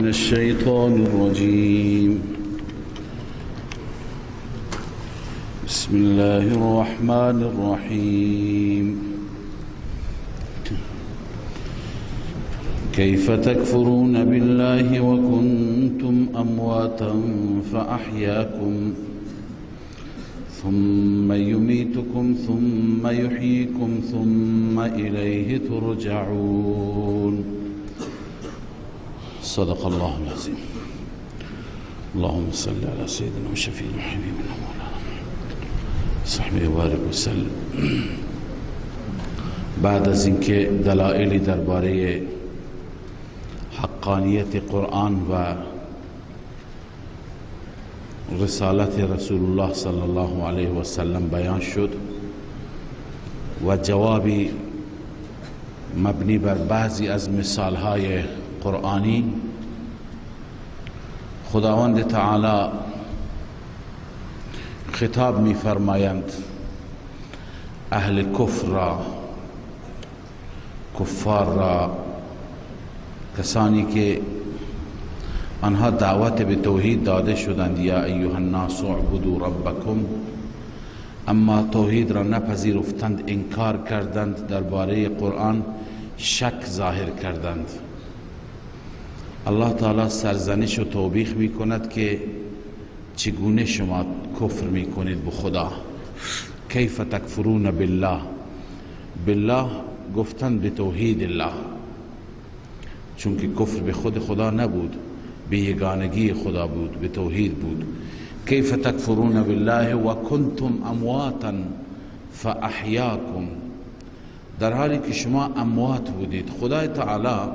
الشيطان الرجيم. بسم الله الرحمن الرحيم. كيف تكفرون بالله وكنتم أمواتا فأحياكم ثم يميتكم ثم يحييكم ثم إليه ترجعون. صدق الله العظيم. اللهم صل على سيدنا وشفيعنا وحبيبنا مولانا صحبه وبارك وسلم. بعد از اینکه دلایلی درباره حقانیت قرآن و رسالت رسول الله صلی الله علیه و سلم بیان شد و جوابی مبنی بر بعضی از مثالهای قرآنی، خداوند تعالی خطاب می فرمایند اهل کفر را، کفار را، کسانی که آنها دعوت به توحید داده شدند، یا ایها الناس اعبدوا ربکم، اما توحید را نپذیرفتند، انکار کردند، درباره قرآن شک ظاهر کردند. الله تعالی سرزنش و توبیخ می کند که چگونه شما کفر می کنید به خدا. کیف تکفرون بالله، بالله گفتن به توحید الله، چون که کفر به خود خدا نبود، به یگانگی خدا بود، به توحید بود. کیف تکفرون بالله و کنتم امواتا فاحیاکم، در حالی که شما اموات بودید. خدای تعالی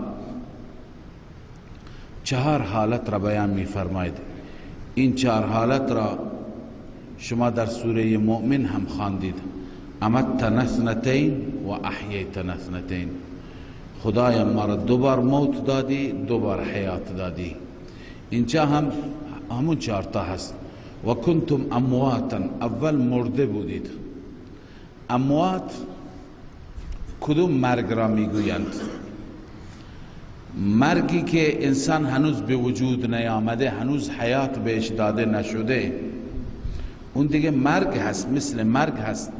چهار حالت را بیان می فرماید. این چهار حالت را شما در سوره مؤمن هم خواندید. امتنا اثنتین و احییتنا اثنتین، خدایا ما را دوبار موت دادی، دوبار حیات دادی. اینجا هم همون چهار تا هست. و کنتم امواتا، اول مرده بودید. اموات کدوم مرگ را میگویند؟ مرگی که انسان هنوز به وجود نیامده، هنوز حیات بهش داده نشده، اون دیگه مرگ هست، مثل مرگ هست.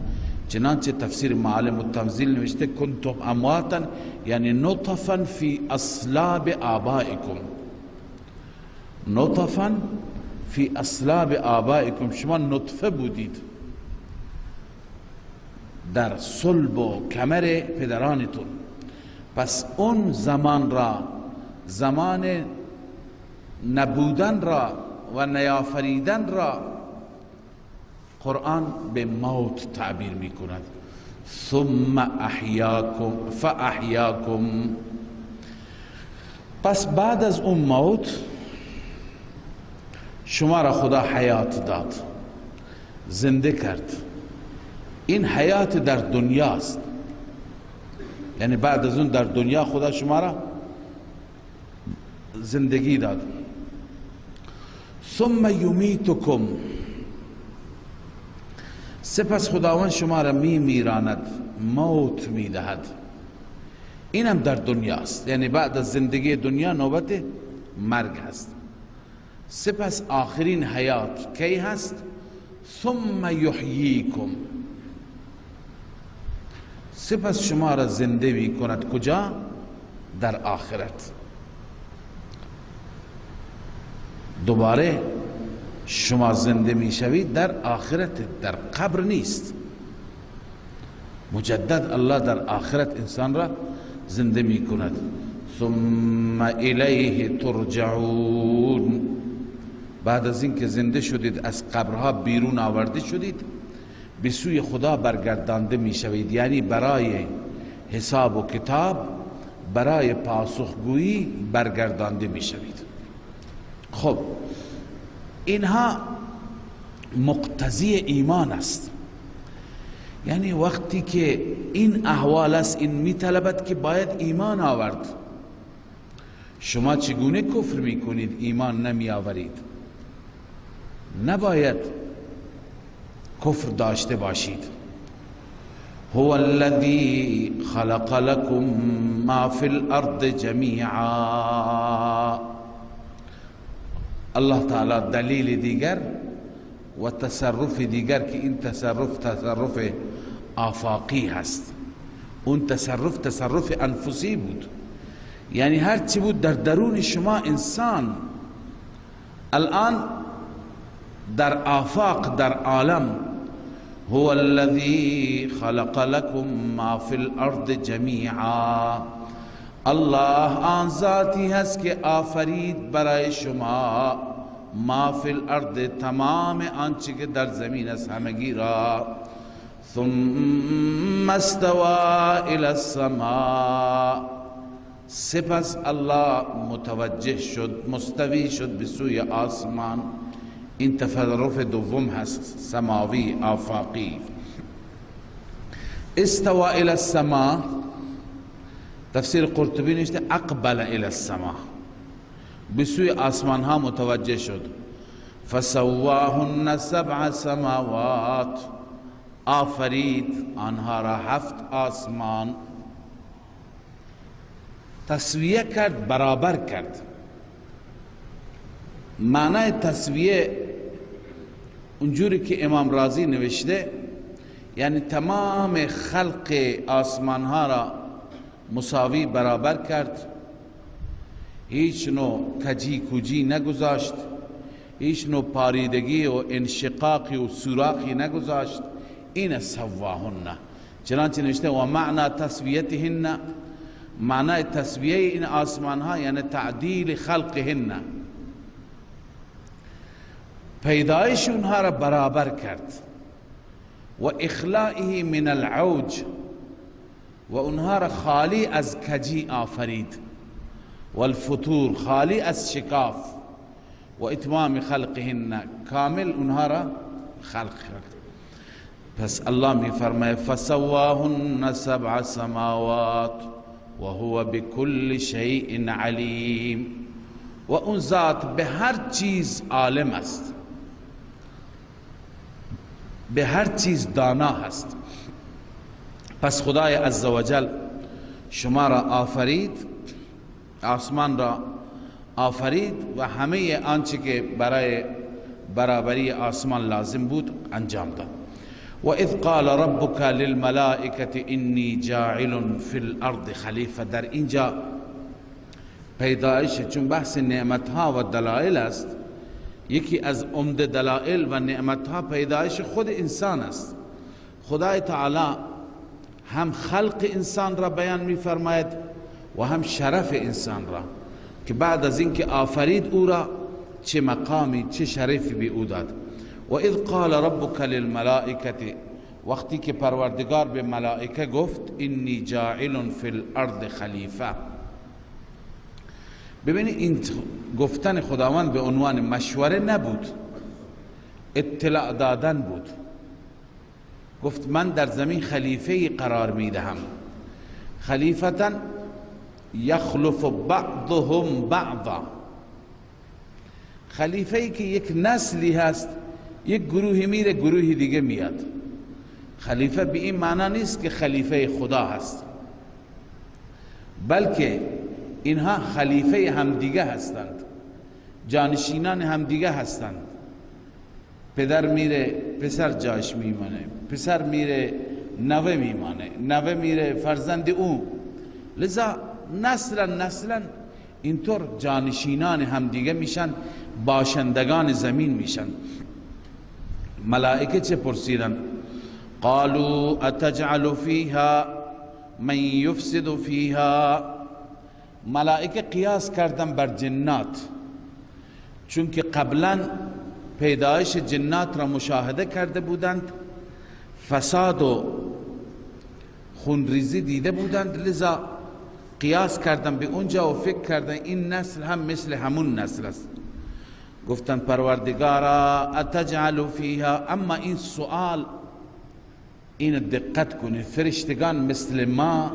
چنانچه تفسیر معالم التنزیل نوشته کنتم امواتا یعنی نطفا فی اصلاب آبائکم، نطفا فی اصلاب آبائکم، شما نطفه بودید در صلب و کمر پدرانتون. پس اون زمان را، زمان نبودن را و نیافریدن را قرآن به موت تعبیر می کند. ثم احیاکم فاحیاکم، پس بعد از اون موت شما را خدا حیات داد، زنده کرد. این حیات در دنیاست، یعنی بعد از اون در دنیا خدا شما را زندگی داد. ثم یمیتکم، سپس خداوند شما را می میراند، موت می دهد. اینم در دنیاست، یعنی بعد از زندگی دنیا نوبت مرگ هست. سپس آخرین حیات کی هست؟ ثم یحییکم، سپس شما را زنده می کند. کجا؟ در آخرت. دوباره شما زنده می شوید در آخرت، در قبر نیست. مجدد الله در آخرت انسان را زنده می کند. ثم الیه ترجعون، بعد از اینکه زنده شدید، از قبرها بیرون آورده شدید، به سوی خدا برگردانده می شوید. یعنی برای حساب و کتاب، برای پاسخگویی برگردانده می شوید. خب اینها مقتضی ایمان است. یعنی وقتی که این احوال است، این میطلبد که باید ایمان آورد. شما چگونه کفر میکنید ایمان نمی آورید؟ نباید کفر داشته باشید. هو الذي خلق لكم ما في الارض جميعا. الله تعالی دلیل دیگر و تصرف دیگر که این تصرف تصرف آفاقی هست، اون تصرف تصرف انفسی بود، یعنی هر چی بود در درون شما انسان، الان در آفاق، در عالم، هو الذي خلق لكم ما في الارض جميعا، الله آن ذاتی هست که آفرید برای شما ما فی الارض، تمام آنچه که در زمین است همگی را. ثم استوى الى السماء، سپس الله متوجه شد، مستوی شد به سوی آسمان. این تصرف دوم هست، سماوی آفاقی. استوى الى السماء، تفسیر قرطبی نوشته اقبل الى السماء، به سوی آسمان ها متوجه شد. فسواهن سبع سماوات، آفرید آنها را 7 آسمان، تسویه کرد، برابر کرد. معنای تسویه اونجوری که امام رازی نوشته، یعنی تمام خلق آسمان ها را مساوی برابر کرد، هیچ نوع کجی کجی نگذاشت، هیچ نوع پاریدگی و انشقاقی و سوراخی نگذاشت. این سواهن، چنانچه نوشته و معنا تسویتهن، معنای تسویه این آسمان ها یعنی تعدیل خلقهن، پیدایش اونها را برابر کرد. و اخلائه من العوج، و اونها را خالی از کجی آفرید، والفتور، خالی از شکاف، و اتمام خلقهن، کامل اونها را خلق کرد. پس الله می فرماید فسواهن سبع سماوات وهو بكل شیء علیم، و اون ذات به هر چیز عالم است، به هر چیز دانا هست. پس خدای عزوجل شما را آفرید، آسمان را آفرید و همه آنچه که برای برابری آسمان لازم بود انجام داد. و اذ قال ربک للملائکة انی جاعل فی الارض خلیفه. در اینجا پیدایش، چون بحث نعمتها و دلائل است، یکی از عمده دلائل و نعمتها پیدایش خود انسان است. خدای تعالی هم خلق انسان را بیان می‌فرماید و هم شرف انسان را، که بعد از اینکه آفرید او را چه مقامی چه شرفی به او داد. و اذ قال ربک للملائکة، وقتی که پروردگار به ملائکه گفت انی جاعل فی الارض خلیفه. ببینید این گفتن خداوند به عنوان مشوره نبود، اطلاع دادن بود. گفت من در زمین خلیفه قرار میدهم، خلیفتا یخلف بعضهم بعضا، خلیفه ای که یک نسلی هست، یک گروهی میره گروهی دیگه میاد. خلیفه به این معنا نیست که خلیفه خدا هست، بلکه اینها خلیفه همدیگه هستند، جانشینان همدیگه هستند. پدر میره پسر جاش میمانه، پسر میره نوه میمانه، نوه میره فرزند او، لذا نسلا نسلا اینطور جانشینان همدیگه میشن، باشندگان زمین میشن. ملائکه چه پرسیدن؟ قالوا اتجعل فیها من یفسد فیها. ملائکه قیاس کردن بر جنات، چون که قبلا پیدایش جنات را مشاهده کرده بودند، فساد و خونریزی دیده بودند، لذا قیاس کردن به اونجا و فکر کردن این نسل هم مثل همون نسل است. گفتن پروردگارا اتجعل فیها. اما این سوال، این دقت کنید، فرشتگان مثل ما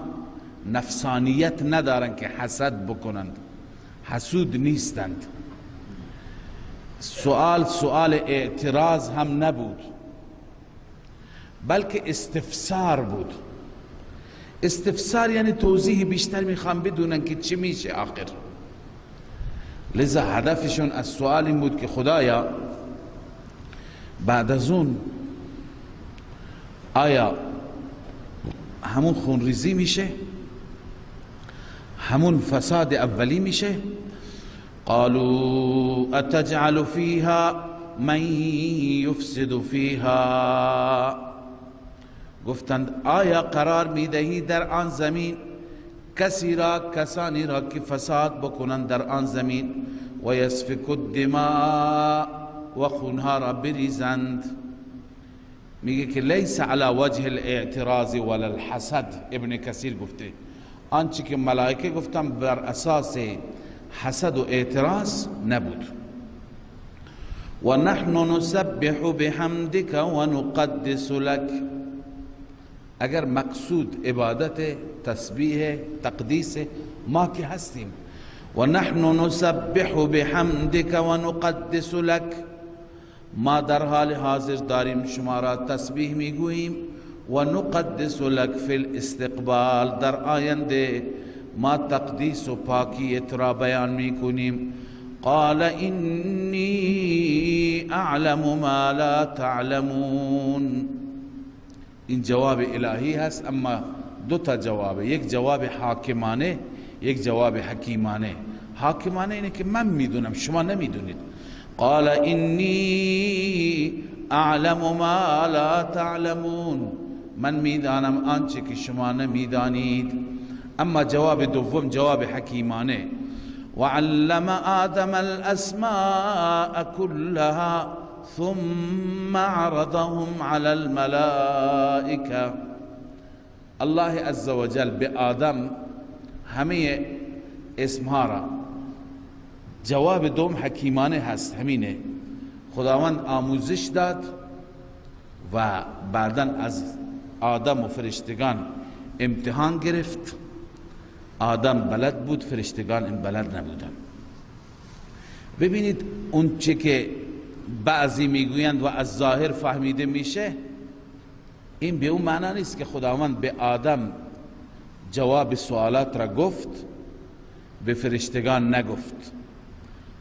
نفسانیت ندارن که حسد بکنند، حسود نیستند. سوال سوال اعتراض هم نبود، بلکه استفسار بود. استفسار یعنی توضیح بیشتر، میخوام بدونن که چی میشه آخر. لذا هدفشون از سوال این بود که خدایا بعد از اون آیا همون خونریزی میشه، همون فساد اولی میشه؟ قالوا اتجعل فيها من يفسد فيها، گفتند آیا قرار میدهی در آن زمین کسی را، کسانی را که فساد بکنند در آن زمین، و یسفک الدماء، و خونها را بریزند. میگه که لیس علی وجه الاعتراض ولا الحسد. ابن کثیر گفته آنچه که ملائکه گفتن بر اساس حسد و اعتراض نبود. و نحن نسبح بحمدک و نقدس لک، اگر مقصود عبادت، تسبیح، تقدیس، ما که هستیم. و نحن نسبح بحمدک و نقدس لک، ما در حال حاضر داریم شما را تسبیح میگوییم، و نقدس لک فی الاستقبال، در آینده ما تقدیس و پاکیت را بیان میکنیم. قال انی اعلم ما لا تعلمون. این جواب الهی هست، اما دو تا جوابه، یک جواب حاکمانه، یک جواب حکیمانه. حاکمانه اینه که من میدونم شما نمیدونید. قال انی اعلم ما لا تعلمون، من میدانم آنچه که شما نمیدانید. اما جواب دوم جواب حکیمانه، وعلم آدم الاسماء كلها ثم عرضهم على الملائكة. الله عز وجل به آدم همه اسمها را، جواب دوم حکیمانه هست، همینه، خداوند آموزش داد و بعدا از آدم و فرشتگان امتحان گرفت. آدم بلد بود، فرشتگان این بلد نبودن. ببینید اون چه که بعضی میگویند و از ظاهر فهمیده میشه، این به اون معنا نیست که خداوند به آدم جواب سوالات را گفت، به فرشتگان نگفت.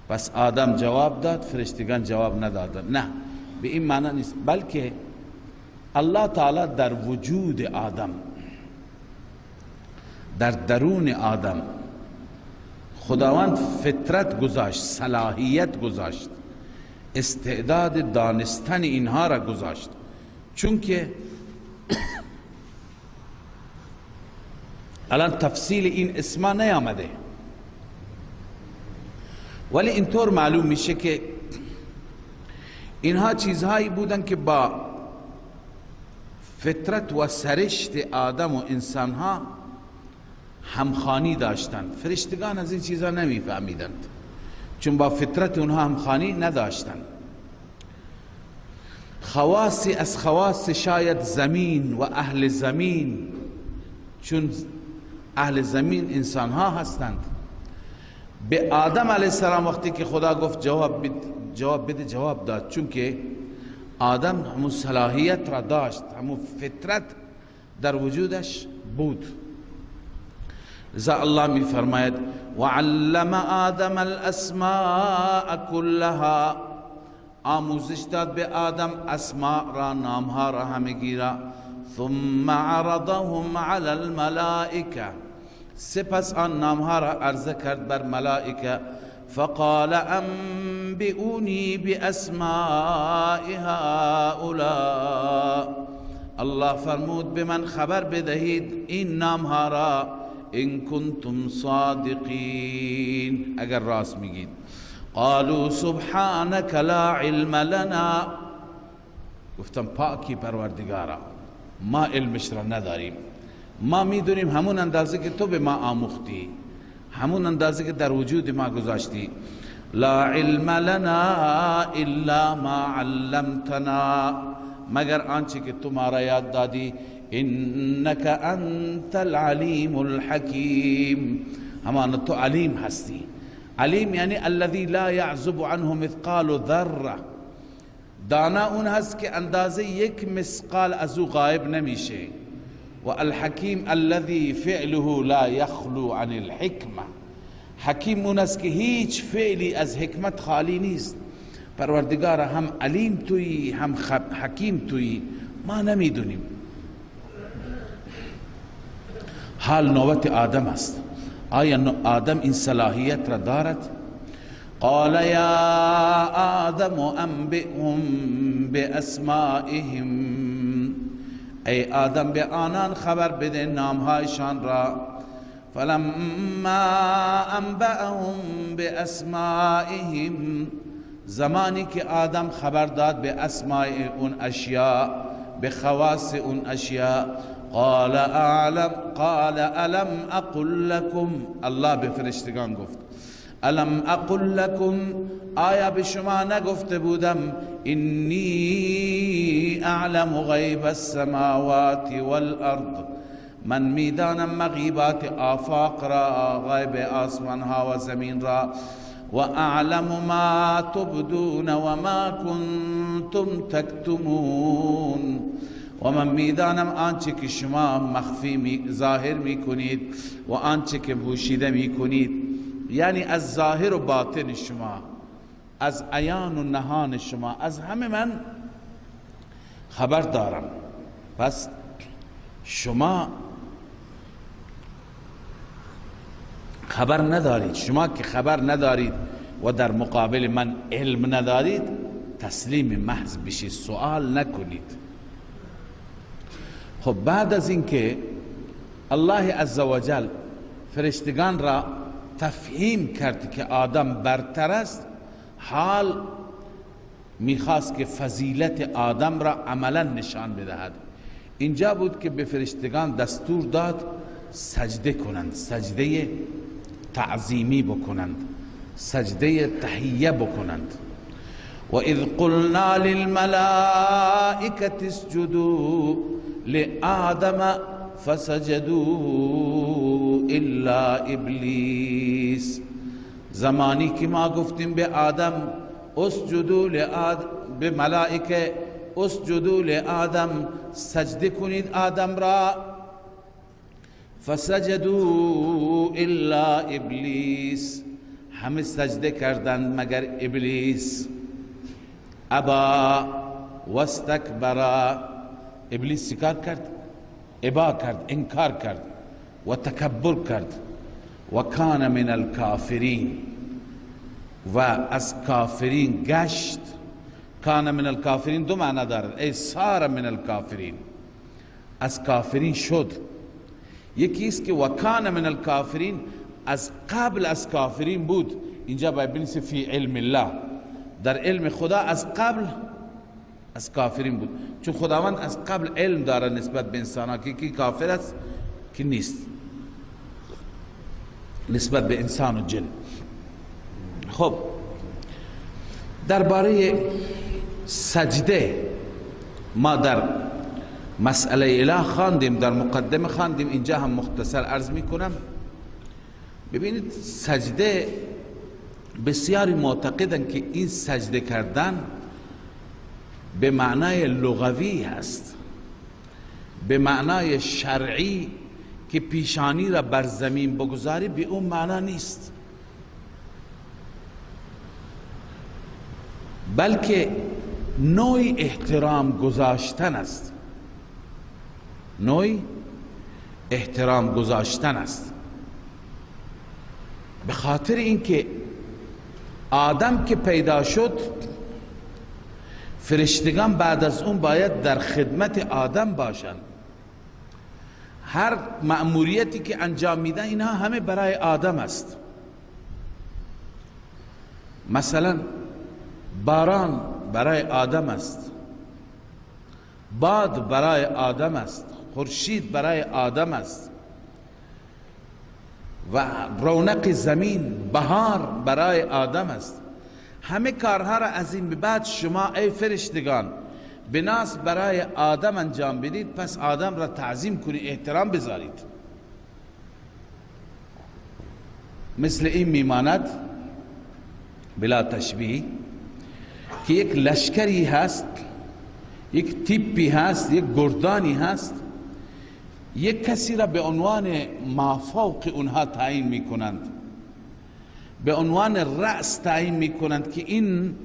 پس آدم جواب داد، فرشتگان جواب ندادن. نه، به این معنا نیست، بلکه الله تعالی در وجود آدم، در درون آدم خداوند فطرت گذاشت، صلاحیت گذاشت، استعداد دانستن اینها را گذاشت. چون که الان تفصیل این اسما نیامده، ولی اینطور معلوم میشه که اینها چیزهایی بودن که با فطرت و سرشت آدم و انسانها همخوانی داشتند. فرشتگان از این چیزها نمیفهمیدند، چون با فطرت اونها همخوانی نداشتند. خواصی از خواص شاید زمین و اهل زمین، چون اهل زمین انسانها هستند، به آدم علیه السلام وقتی که خدا گفت جواب بده، جواب داد، چون که آدم همون صلاحیت را داشت، همون فطرت در وجودش بود. لذا الله می فرماید وعلم آدم الاسماء كلها، آموزش داد به آدم اسماء را، نامها را، همگی را. ثم عرضهم علی الملائکه، سپس آن نامها را عرضه کرد بر ملائکه. فقال انبئونی باسماء هؤلاء، الله فرمود به من خبر بدهید این نامها را، ان کنتم صادقین، اگر راست میگید. قالوا سبحانك لا علم لنا، گفتم پاکی پروردگارا، ما علمش را نداریم، ما میدونیم همون اندازه که تو به ما آموختی، همون اندازه که در وجود ما گذاشتی. لا علم لنا الا ما علمتنا، مگر آنچه که تو ما را یاد دادی. انك انت العلیم الحکیم، همان تو علیم هستی. علیم یعنی الذي لا يعزب عنه مثقال ذره، دانا اون هست که اندازه یک مثقال از او غایب نمیشه. و الحکیم الذي فعله لا يخلو عن الحکمه، حکیم اون است که هیچ فعلی از حکمت خالی نیست. پروردگار هم علیم تویی هم حکیم تویی، ما نمیدونیم. حال نوبت آدم است. آیا آدم این صلاحیت را دارد؟ قال یا آدم انبئهم باسمائهم، ای آدم به آنان خبر بده نامهایشان را. فلما انبأهم باسمائهم، زمانی که آدم خبر داد به اسماء اون اشیاء، به خواص اون اشیاء، قال اعلم قال الم اقل لكم، الله به فرشتگان گفت الم اقل لكم، آیا به شما نگفته بودم انی اعلم غیب السماوات والارض، من میدانم مغیبات آفاق را، غیب آسمان ها و زمین را، و اعلم ما تبدون و ما کنتم تکتمون، و من میدانم آنچه که شما مخفی ظاهر میکنید و آنچه که پوشیده میکنید، یعنی از ظاهر و باطن شما، از عیان و نهان شما، از همه من خبر دارم. پس شما خبر ندارید، شما که خبر ندارید و در مقابل من علم ندارید، تسلیم محض بشید، سوال نکنید. خب بعد از اینکه الله عزوجل فرشتگان را تفهیم کرد که آدم برتر است، حال میخواست که فضیلت آدم را عملا نشان بدهد. اینجا بود که به فرشتگان دستور داد سجده کنند، سجده تعظیمی بکنند، سجده تحیه بکنند. و اذ قلنا للملائکة اسجدوا لآدم فسجدوا الا ابلیس، زمانی که ما گفتیم به آدم اسجدوا لآدم، به ملائکه اسجدوا لآدم، سجده کنید آدم را، فسجدوا الا ابلیس، همه سجده کردند مگر ابلیس. ابا واستکبر، ابلیس چیکار کرد؟ ابا کرد، انکار کرد و تکبر کرد، و کان من الکافرین، و از کافرین گشت. کان من الکافرین دو معنی دارد، ای صار من الکافرین، از کافرین شد. یکی است که و کان من الکافرین، از قبل از کافرین بود. اینجا باید بنویسه فی علم الله، در علم خدا از قبل از کافرین بود، چون خداوند از قبل علم داره نسبت به انسان ها که کی کافر است کی نیست، نسبت به انسان و جن. خب درباره سجده ما در مسئله اله خواندیم، در مقدمه خواندیم، اینجا هم مختصر عرض میکنم. ببینید سجده، بسیاری معتقدن که این سجده کردن به معنای لغوی هست، به معنای شرعی که پیشانی را بر زمین بگذاری به اون معنا نیست، بلکه نوع احترام گذاشتن است، نوع احترام گذاشتن است. به خاطر اینکه آدم که پیدا شد، فرشتگان بعد از اون باید در خدمت آدم باشند. هر مأموریتی که انجام میدن اینها همه برای آدم است. مثلا باران برای آدم است، باد برای آدم است، خورشید برای آدم است، و رونق زمین، بهار برای آدم است. همه کارها را از این به بعد شما ای فرشتگان بناس برای آدم انجام بدید، پس آدم را تعظیم کنید، احترام بذارید. مثل این میماند بلا تشبیه که یک لشکری هست، یک تیپی هست، یک گردانی هست، یک کسی را به عنوان مافوق اونها تعیین میکنند. به عنوان رأس تعیین میکنند که این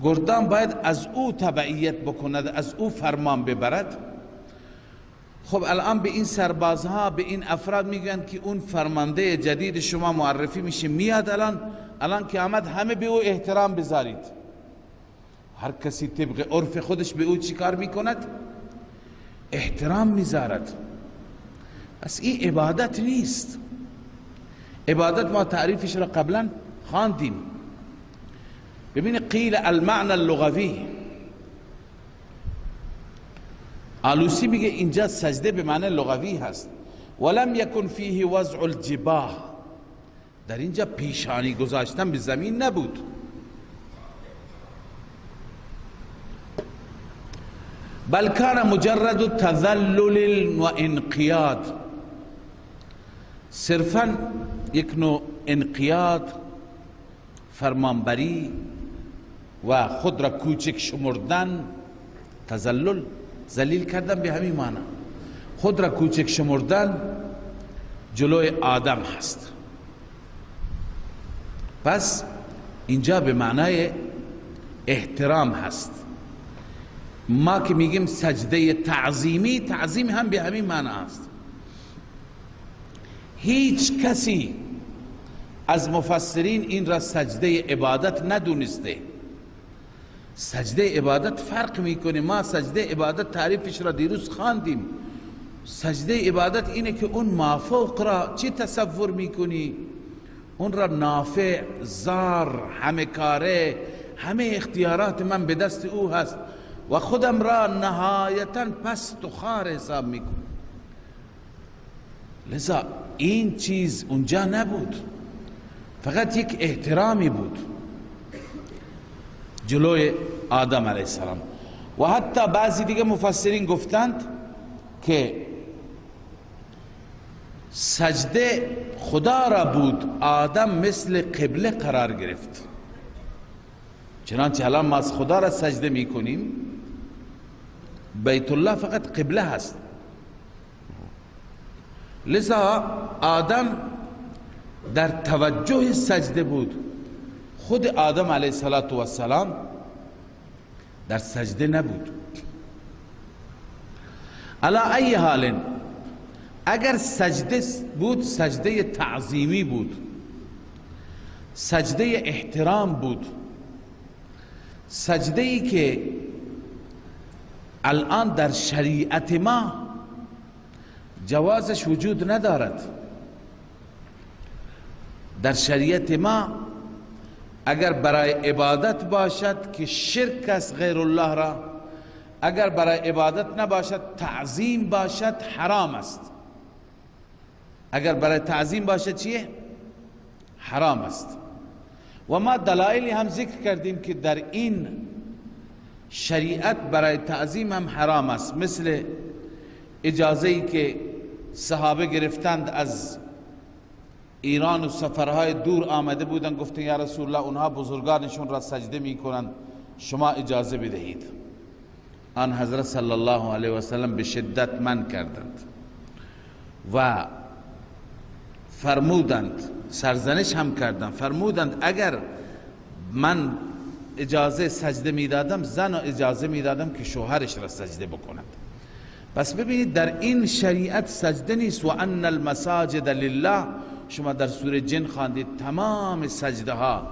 گردان باید از او تبعیت بکند، از او فرمان ببرد. خب الان به این سربازها، به این افراد میگن که اون فرمانده جدید شما معرفی میشه، میاد الان که آمد همه به او احترام بذارید. هر کسی طبق عرف خودش به او چیکار میکند؟ احترام میذارد. پس این عبادت نیست. عبادت ما تعریفش را قبلا خواندیم. ببینید قیل المعنى اللغوی، آلوسی میگه اینجا سجده به معنی لغوی هست. ولم یکن فیه وضع الجباه، در اینجا پیشانی گذاشتن به زمین نبود. بل کان مجرد تذلل و انقیاد، صرفا یک نوع انقیاد، فرمانبری و خود را کوچک شمردن، تذلل ذلیل کردن به همین معنی، خود را کوچک شمردن جلوی آدم هست. پس اینجا به معنای احترام هست. ما که میگیم سجده تعظیمی، تعظیم هم به همین معنی است. هیچ کسی از مفسرین این را سجده عبادت ندونسته. سجده عبادت فرق میکنه. ما سجده عبادت تعریفش را دیروز خواندیم. سجده عبادت اینه که اون مافوق را چی تصور میکنی؟ اون را نافع، زار، همه کاره، همه اختیارات من به دست او هست و خودم را نهایتا پست و خار حساب میکنم. لذا این چیز اونجا نبود، فقط یک احترامی بود جلوی آدم علیه السلام. و حتی بعضی دیگه مفسرین گفتند که سجده خدا را بود، آدم مثل قبله قرار گرفت. چنانچه الان ما از خدا را سجده میکنیم، بیت الله فقط قبله هست. لذا آدم در توجه سجده بود، خود آدم علیه السلام در سجده نبود. علی ای حال اگر سجده بود، سجده تعظیمی بود، سجده احترام بود، سجده ای که الان در شریعت ما جوازش وجود ندارد. در شریعت ما اگر برای عبادت باشد که شرک است غیر الله را، اگر برای عبادت نباشد تعظیم باشد حرام است. اگر برای تعظیم باشد چیه؟ حرام است. و ما دلایلی هم ذکر کردیم که در این شریعت برای تعظیم هم حرام است، مثل اجازه ای که صحابه گرفتند از ایران و سفرهای دور آمده بودند، گفتند یا رسول الله اونها بزرگانشون را سجده میکنند، شما اجازه بدهید. آن حضرت صلی الله علیه و سلم به شدت من کردند و فرمودند، سرزنش هم کردند، فرمودند اگر من اجازه سجده میدادم، زن اجازه میدادم که شوهرش را سجده بکند. پس ببینید در این شریعت سجده نیست. و ان المساجد لله، شما در سوره جن خواندید تمام سجده ها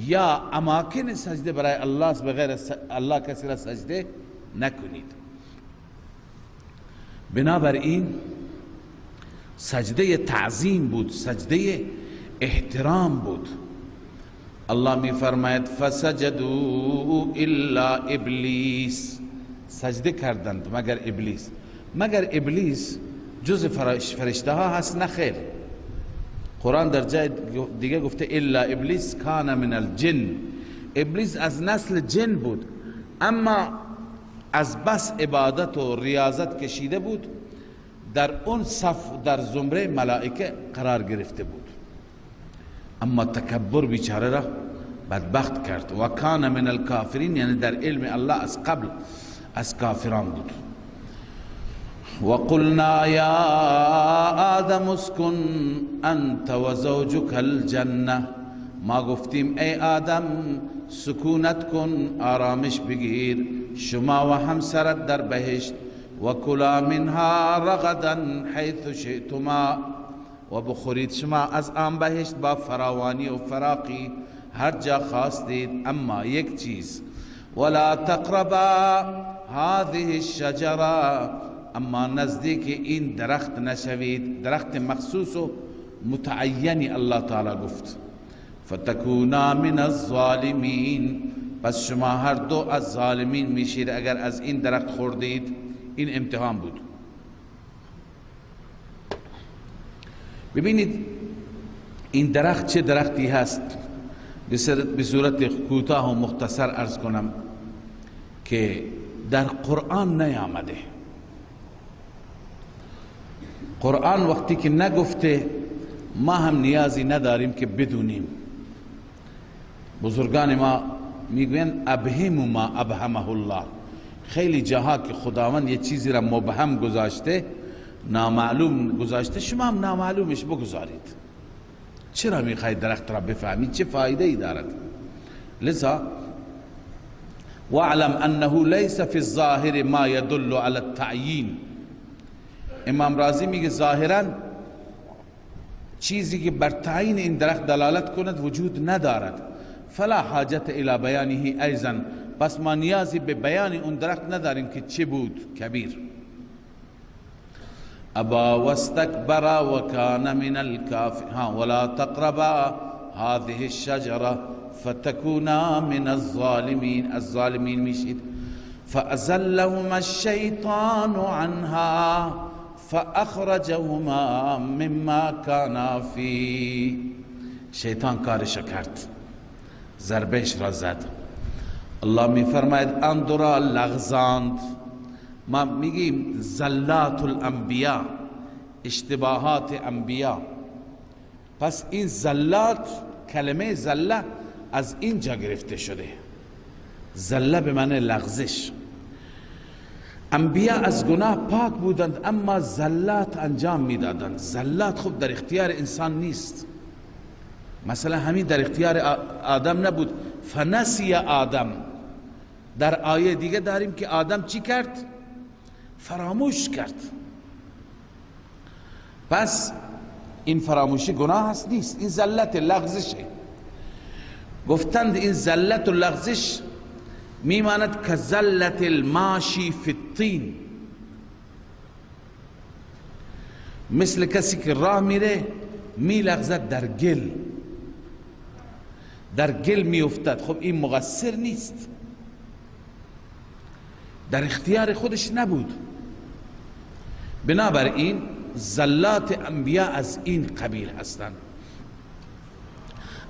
یا اماکن سجده برای الله است، بغیر الله کسی را سجده نکنید. بنابراین سجده تعظیم بود، سجده احترام بود. الله می فرماید فسجدوا الا ابلیس، سجده کردند مگر ابلیس. مگر ابلیس جز فرشته ها هست؟ نه خیر. قرآن در جای دیگه گفته الا ابلیس کان من الجن، ابلیس از نسل جن بود، اما از بس عبادت و ریاضت کشیده بود، در اون صف در زمره ملائکه قرار گرفته بود، اما تکبر بیچاره را بدبخت کرد. و کان من الکافرین، یعنی در علم الله از قبل از کافران بود. و قلنا یا آدم اسکن انت و زوجک الجنه، ما گفتیم ای آدم سکونت کن، آرامش بگیر، شما و همسرت در بهشت، و کلا منها رغدا حیث شئتما، و بخورید شما از آن بهشت با فراوانی و فراقی هر جا خواستید، اما یک چیز، ولا تقربا هذه الشجره، اما نزدیک این درخت نشوید، درخت مخصوص و متعینی الله تعالی گفت، فتکونا من الظالمین، پس شما هر دو از ظالمین میشید اگر از این درخت خوردید. این امتحان بود. ببینید این درخت چه درختی هست، به صورت کوتاه و مختصر عرض کنم که در قرآن نیامده. قرآن وقتی که نگفته ما هم نیازی نداریم که بدونیم. بزرگان ما میگوین ابهم ما ابهمه الله، خیلی جاها که خداوند یه چیزی را مبهم گذاشته، نامعلوم گذاشته، شما هم نامعلومش بگذارید. چرا میخواید درخت را بفهمید؟ چه فایده ای دارد؟ لذا واعلم انه لیس فی الظاهر ما يدل على التعیین. امام رازی میگه ظاهرا چیزی که بر تعیین این درخت دلالت کند وجود ندارد. فلا حاجت الى بیانه ایضا، پس ما نیازی به بیان اون درخت نداریم که چه بود. کبیر ابا واستكبر وكان من الكافرين ولا تقربا هذه الشجرة فتكونا من الظالمين، الظالمین میشید. فأزلهما الشیطان عنها فأخرجهما مما كانا فيه. شیطان کارش کرد، ضربهش را زد. الله میفرماید آن دو را لغزاند. ما میگیم زلات الانبیاء، اشتباهات انبیاء. پس این زلات، کلمه زله از اینجا گرفته شده. زله به معنی لغزش. انبیاء از گناه پاک بودند اما زلات انجام میدادند. زلات خب در اختیار انسان نیست. مثلا همین در اختیار آدم نبود. فنسی آدم، در آیه دیگه داریم که آدم چی کرد؟ فراموش کرد. پس این فراموشی گناه هست؟ نیست، این زلت لغزشه. گفتند این زلت و لغزش میماند که زلت الماشی فی الطین، مثل کسی که راه میره میلغزد در گل، در گل میافتد. خب این مقصر نیست، در اختیار خودش نبود. بنابراین زلات انبیاء از این قبیل هستند.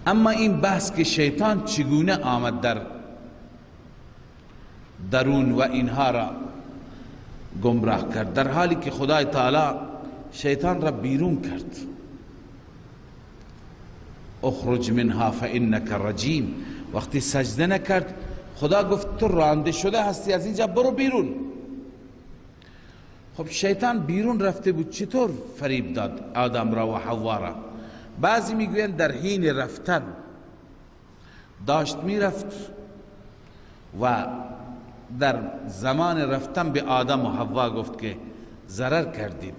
اما این بحث که شیطان چگونه آمد در درون و اینها را گمراه کرد، در حالی که خدای تعالی شیطان را بیرون کرد. اخرج منها فانک رجیم. وقتی سجده نکرد خدا گفت تو رانده شده هستی، از اینجا برو بیرون. خب شیطان بیرون رفته بود، چطور فریب داد آدم را و حوا را؟ بعضی میگویند در حین رفتن داشت میرفت و در زمان رفتن به آدم و حوا گفت که ضرر کردید،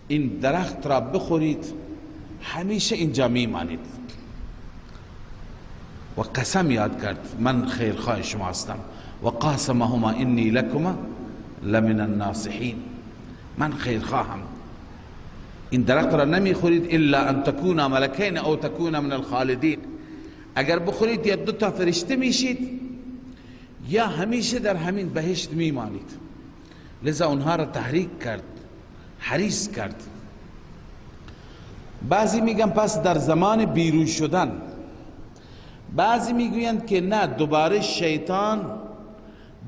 این درخت را بخورید همیشه اینجا میمانید. و قسم یاد کرد من خیرخواه شما هستم. و قاسمهما انی لکما لمن الناصحین، من خیرخواهم. این درخت را نمیخورید الا ان تکونا ملکین او تکونا من الخالدین. اگر بخورید یا دو تا فرشته میشید یا همیشه در همین بهشت میمانید. لذا اونها را تحریک کرد، حریص کرد. بعضی میگن پس در زمان بیرون شدن، بعضی میگویند که نه، دوباره شیطان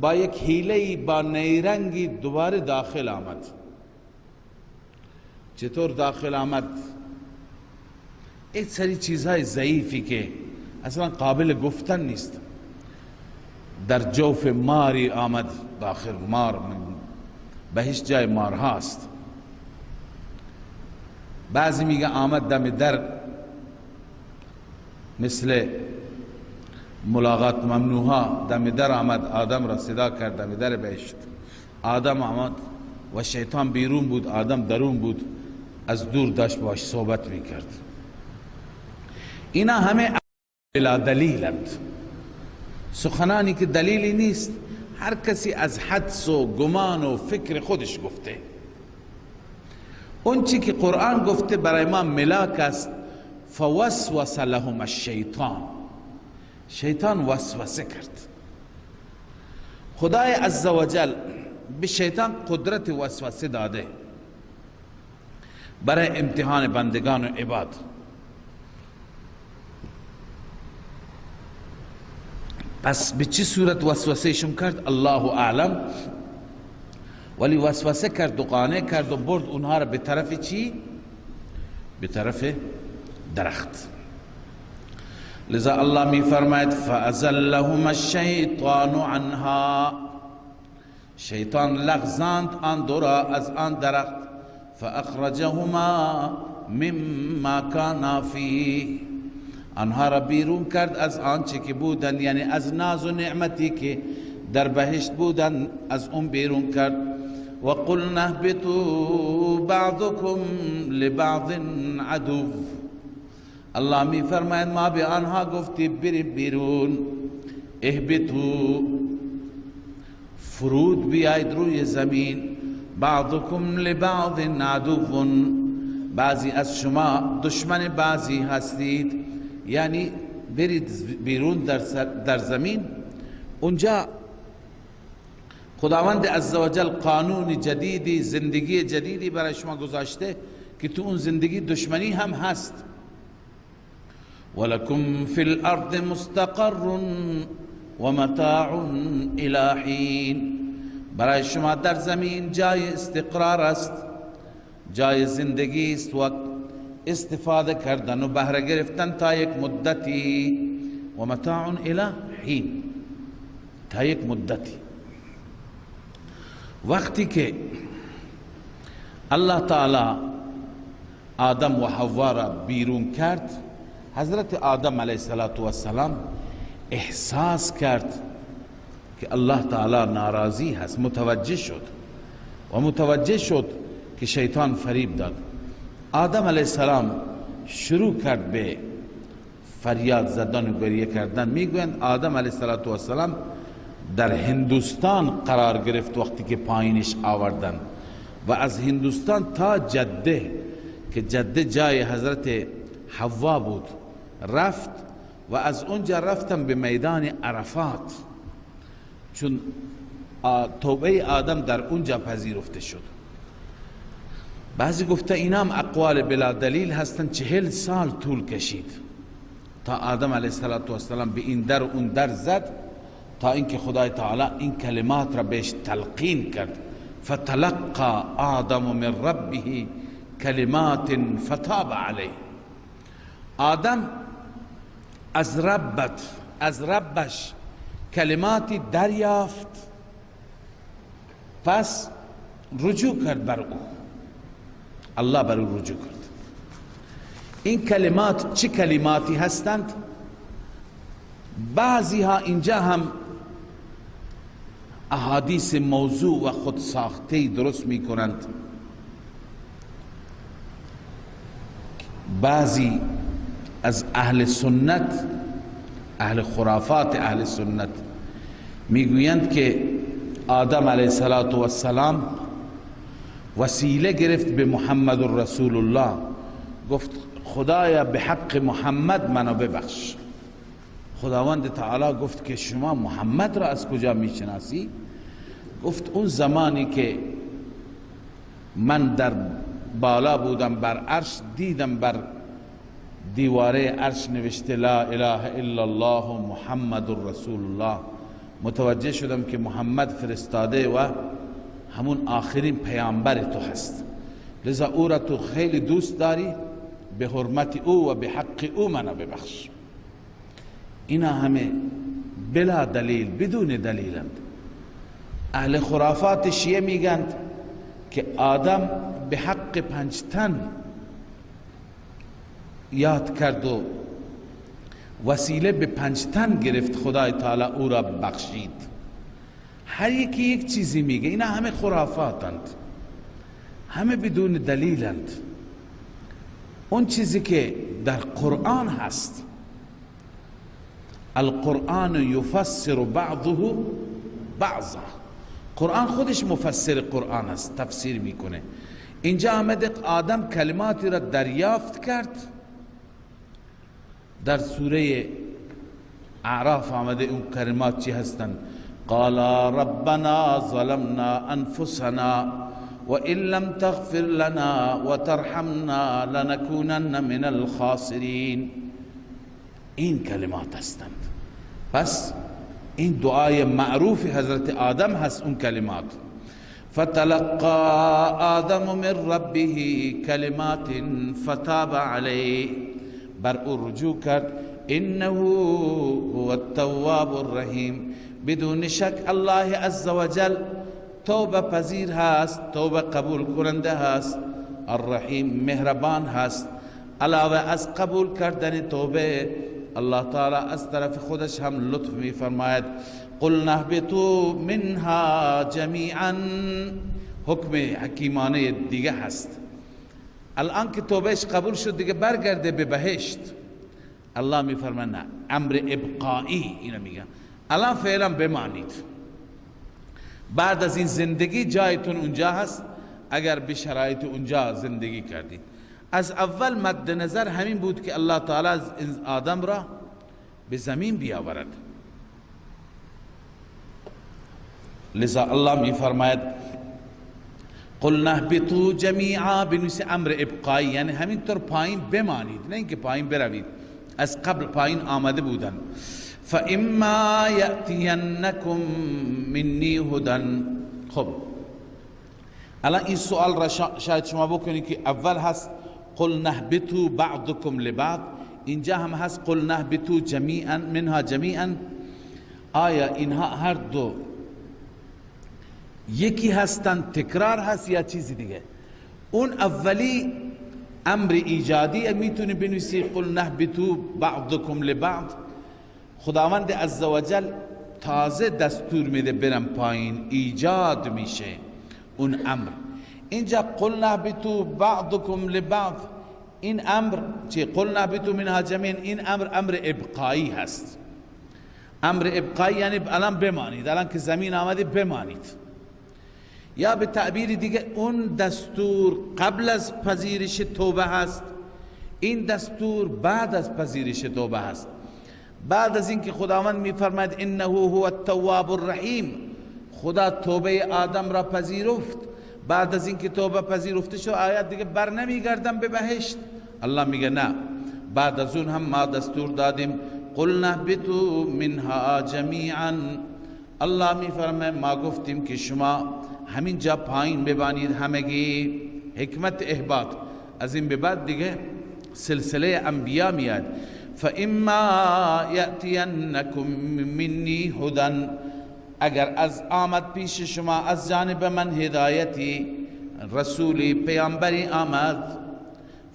با یک حیله‌ای، با نیرنگی دوباره داخل آمد. چطور داخل آمد؟ این سری چیزهای ضعیفی که اصلا قابل گفتن نیست. در جوف ماری آمد داخل. مار بهش جای مار هاست. بعضی میگه آمد دم در مثل ملاقات ممنوعها دم در آمد، آدم را صدا کرد دم در بهشت. آدم آمد و شیطان بیرون بود، آدم درون بود، از دور داشت باش صحبت میکرد. اینا همه بلا دلیلند، سخنانی که دلیلی نیست، هر کسی از حدس و گمان و فکر خودش گفته. اون چی که قرآن گفته برای ما ملاک است. فوسوس لهم الشیطان، شیطان وسوسه کرد. خدای عزوجل به شیطان قدرت وسوسه داده برای امتحان بندگان و عباد. پس به چه صورت وسوسه شون کرد الله اعلم، ولی وسوسه کرد و قانع کرد و برد اونها را به طرف چی؟ به طرف درخت. لذا الله می فرماید فازلهما الشیطان عنها، شیطان لغزاند آن دو را از آن درخت. فاخرجهما مما کانا فیه، آنها را بیرون کرد از آنچه که بودن، یعنی از ناز و نعمتی که در بهشت بودن از اون بیرون کرد. و قلنا اهبطوا بعضكم لبعض عدو، الله می فرماید ما به آنها گفتیم بریم بیرون، اهبطوا، فرود بیاید روی زمین، بعضكم لبعض عدو، بعضی از شما دشمن بعضی هستید، یعنی برید بیرون در زمین. اونجا خداوند عزوجل قانون جدیدی، زندگی جدیدی برای شما گذاشته که تو اون زندگی دشمنی هم هست. ولکم فی الارض مستقر ومتاع الی حین، برای شما در زمین جای استقرار است، جای زندگی است و استفاده کردن و بهره گرفتن تا یک مدتی. و متاع الی حین، تا یک مدتی. وقتی که الله تعالی آدم و حوا را بیرون کرد، حضرت آدم علیه السلام احساس کرد که الله تعالی ناراضی هست، متوجه شد و متوجه شد که شیطان فریب داد. آدم علیه السلام شروع کرد به فریاد زدن و گریه کردن. میگویند آدم علیه السلام در هندوستان قرار گرفت وقتی که پایینش آوردن، و از هندوستان تا جده که جده جای حضرت حوا بود رفت، و از اونجا رفتن به میدان عرفات، چون توبه آدم در اونجا پذیرفته شد. بعضی گفته اینام اقوال بلا دلیل هستند. 40 سال طول کشید تا آدم علیه السلام به این در و اون در زد، تا اینکه خدای تعالی این کلمات را بهش تلقین کرد. فتلقى آدم من ربه کلمات فتاب علیه. آدم از ربش کلماتی دریافت، پس رجوع کرد بر او، الله بر او رجوع کرد. این کلمات چه کلماتی هستند؟ بعضی ها اینجا هم احادیث موضوع و خود ساخته درست می کنند. بعضی از اهل سنت، اهل خرافات اهل سنت میگویند که آدم علیه السلام وسیله گرفت به محمد رسول الله، گفت خدایا به حق محمد منو ببخش. خداوند تعالی گفت که شما محمد را از کجا میشناسی؟ گفت اون زمانی که من در بالا بودم بر عرش، دیدم بر دیواره عرش نوشته لا اله الا الله محمد رسول الله، متوجه شدم که محمد فرستاده و همون آخرین پیامبر تو هست، لذا او را تو خیلی دوست داری، به حرمت او و به حق او منو ببخش. اینا همه بلا دلیل، بدون دلیلند. اهل خرافات شیعه میگند که آدم به حق 5 تن یاد کرد و وسیله به 5 تن گرفت، خدای تعالی او را بخشید. هر یکی یک چیزی میگه، اینا همه خرافاتند، همه بدون دلیلند. اون چیزی که در قرآن هست، القرآن یفسر بعضه بعضا، قرآن خودش مفسر قرآن است، تفسیر میکنه. اینجا آمده آدم کلماتی را دریافت کرد، در سوره اعراف آمده اون کلمات چی هستند؟ قال ربنا ظلمنا انفسنا وإن لم تغفر لنا وترحمنا لنكونن من الخاسرین. این کلمات هستند. پس این دعای معروف حضرت آدم هست، اون کلمات. فتلقى آدم من ربه کلمات فتاب علیه، بر او رجوع کرد، انه هو التواب الرحیم. بدون شک الله عزوجل توبه پذیر هست، توبه قبول کننده هست، الرحیم مهربان هست. علاوه از قبول کردن توبه، الله تعالی از طرف خودش هم لطف می فرماید. قلنا اهبطوا منها جمیعا، حکم حکیمانه دیگه هست. الان که توبهش قبول شد دیگه برگرده به بهشت. الله می فرماید نه، امر ابقایی اینو میگه، الان فعلا بمانید، بعد از این زندگی جایتون اونجا هست، اگر به شرایط اونجا زندگی کردید. از اول مد نظر همین بود که الله تعالی از آدم را به زمین بیاورد. لذا الله می فرماید قلنا اهبطوا جمیعا، بنویس امر ابقایی، یعنی همینطور پایین بمانید، نه اینکه پایین بروید، از قبل پایین آمده بودن. فاما یأتینکم منی هدى. خب الان این سوال را شاید شما بکنید که اول هست قل نهبطوا بعضکم لبعض، اینجا هم هست قل نهبطوا جمیعا منها جمیعا. آیا اینها هر دو یکی هستند، تکرار هست یا چیزی دیگه؟ اون اولی امر ایجادی، میتونی بنویسی قل نهبطوا بعضکم لبعض، خداوند عزوجل تازه دستور میده برم پایین، ایجاد میشه اون امر. اینجا قل نهبطوا بعضکم لبعض، این امر چی؟ قل نهبطوا منها جمیعا، این امر امر ابقایی هست. امر ابقایی یعنی الان بمانید، الان که زمین آمده بمانید. یا به تعبیر دیگه اون دستور قبل از پذیرش توبه هست، این دستور بعد از پذیرش توبه هست. بعد از اینکه خداوند میفرماید انه هو التواب الرحیم، خدا توبه آدم را پذیرفت. بعد از اینکه توبه پذیرفته شد، آیات دیگه بر نمیگردم به بهشت. الله میگه نه، بعد از اون هم ما دستور دادیم قلنا اهبطوا منها جمیعا. الله میفرماید ما گفتیم که شما همین جا پایین ببانید همگی. حکمت اهباط از این به بعد دیگه سلسله انبیا میاد. فاما یأتینکم منی هدى، اگر از آمد پیش شما از جانب من هدایتی، رسولی پیامبری آمد،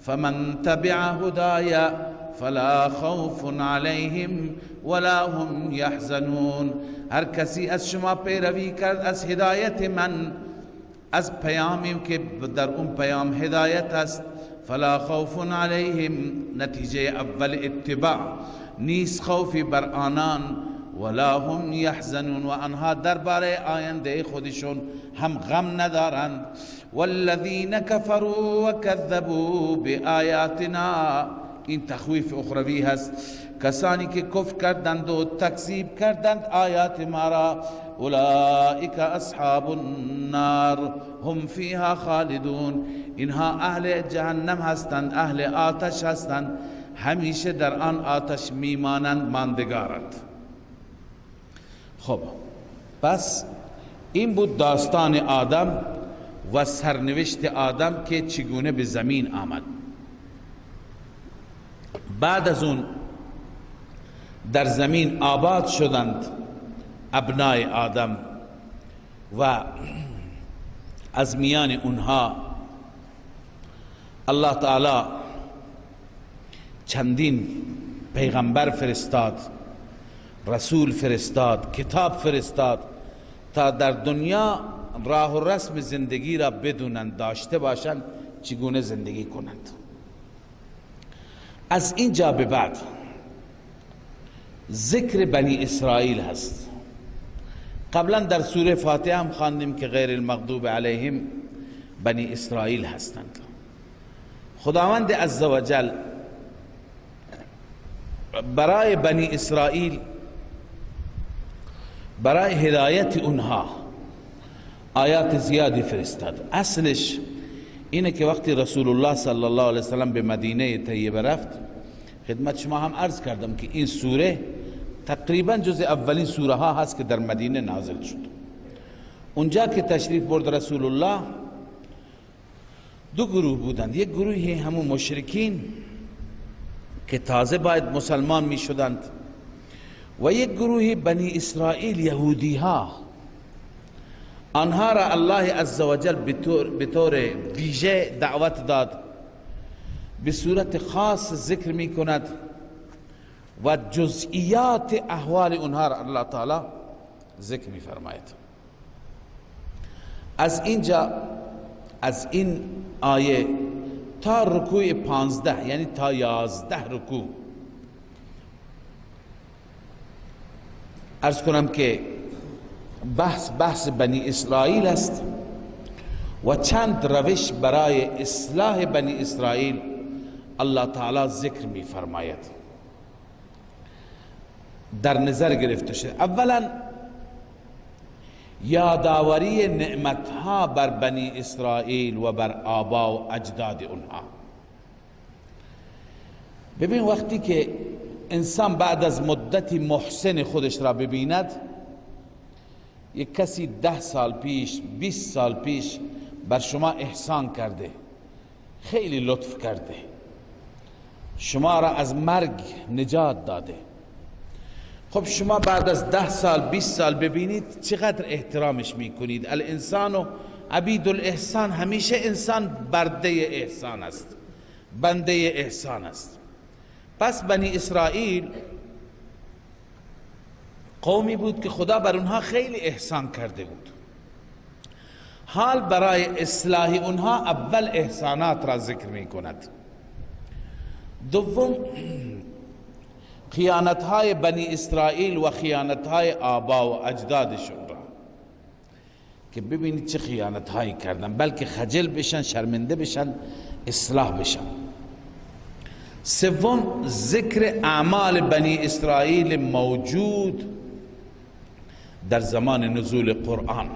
فمن تبع هدای فلا خوف علیهم ولا هم یحزنون. هر کسی از شما پیروی کرد از هدایت من، از پیامی که در اون پیام هدایت است، فلا خوف علیهم، نتیجه اول اتباع، نیست خوفی بر آنان، ولا هم یحزنون، و آنها درباره آینده خودشون هم غم ندارند. والذین کفروا وکذبوا بآیاتنا، این تخویف اخروی هست، کسانی که کفر کردند و تکذیب کردند آیات ما را، اولئک اصحاب النار هم فیها خالدون، اینها اهل جهنم هستند، اهل آتش هستند، همیشه در آن آتش میمانند، ماندگارند. خب پس این بود داستان آدم و سرنوشت آدم که چگونه به زمین آمد. بعد از اون در زمین آباد شدند ابنای آدم و از میان اونها الله تعالی چندین پیغمبر فرستاد، رسول فرستاد، کتاب فرستاد تا در دنیا راه و رسم زندگی را بدونند، داشته باشند، چگونه زندگی کنند. از اینجا به بعد ذکر بنی اسرائیل هست. قبلا در سوره فاتحه هم خواندیم که غیر المغضوب علیهم بنی اسرائیل هستند. خداوند عزوجل برای بنی اسرائیل، برای هدایت اونها آیات زیادی فرستاد. اصلش اینه که وقتی رسول الله صلی الله علیه وسلم به مدینه طیبه رفت، خدمت شما هم عرض کردم که این سوره تقریبا جز اولین سوره ها هست که در مدینه نازل شد. اونجا که تشریف برد رسول الله، دو گروه بودند. یک گروهی همون مشرکین که تازه باید مسلمان می شدند و یک گروهی بنی اسرائیل، یهودی ها. آنها را الله عزوجل به طور ویژه دعوت داد، به صورت خاص ذکر می کند و جزئیات احوال اونها را الله تعالی ذکر می فرماید. از اینجا، از این آیه تا رکوع 15، یعنی تا 11 رکوع، عرض کنم که بحث بنی اسرائیل است و چند روش برای اصلاح بنی اسرائیل الله تعالی ذکر می فرماید، در نظر گرفته شده. اولا یادآوری نعمتها بر بنی اسرائیل و بر آبا و اجداد اونها. ببین وقتی که انسان بعد از مدتی محسن خودش را ببیند، یک کسی 10 سال پیش، 20 سال پیش بر شما احسان کرده، خیلی لطف کرده، شما را از مرگ نجات داده، خب شما بعد از 10 سال 20 سال ببینید چقدر احترامش میکنید. الانسان و عبید الاحسان، همیشه انسان برده احسان است، بنده احسان است. پس بنی اسرائیل قومی بود که خدا بر اونها خیلی احسان کرده بود. حال برای اصلاح اونها اول احسانات را ذکر میکند. دوم خیانت‌های بنی اسرائیل و خیانت‌های آبا و اجدادشون را، که ببینید چه خیانت‌هایی کردن، بلکه خجل بشن، شرمنده بشن، اصلاح بشن. سوم ذکر اعمال بنی اسرائیل موجود در زمان نزول قرآن.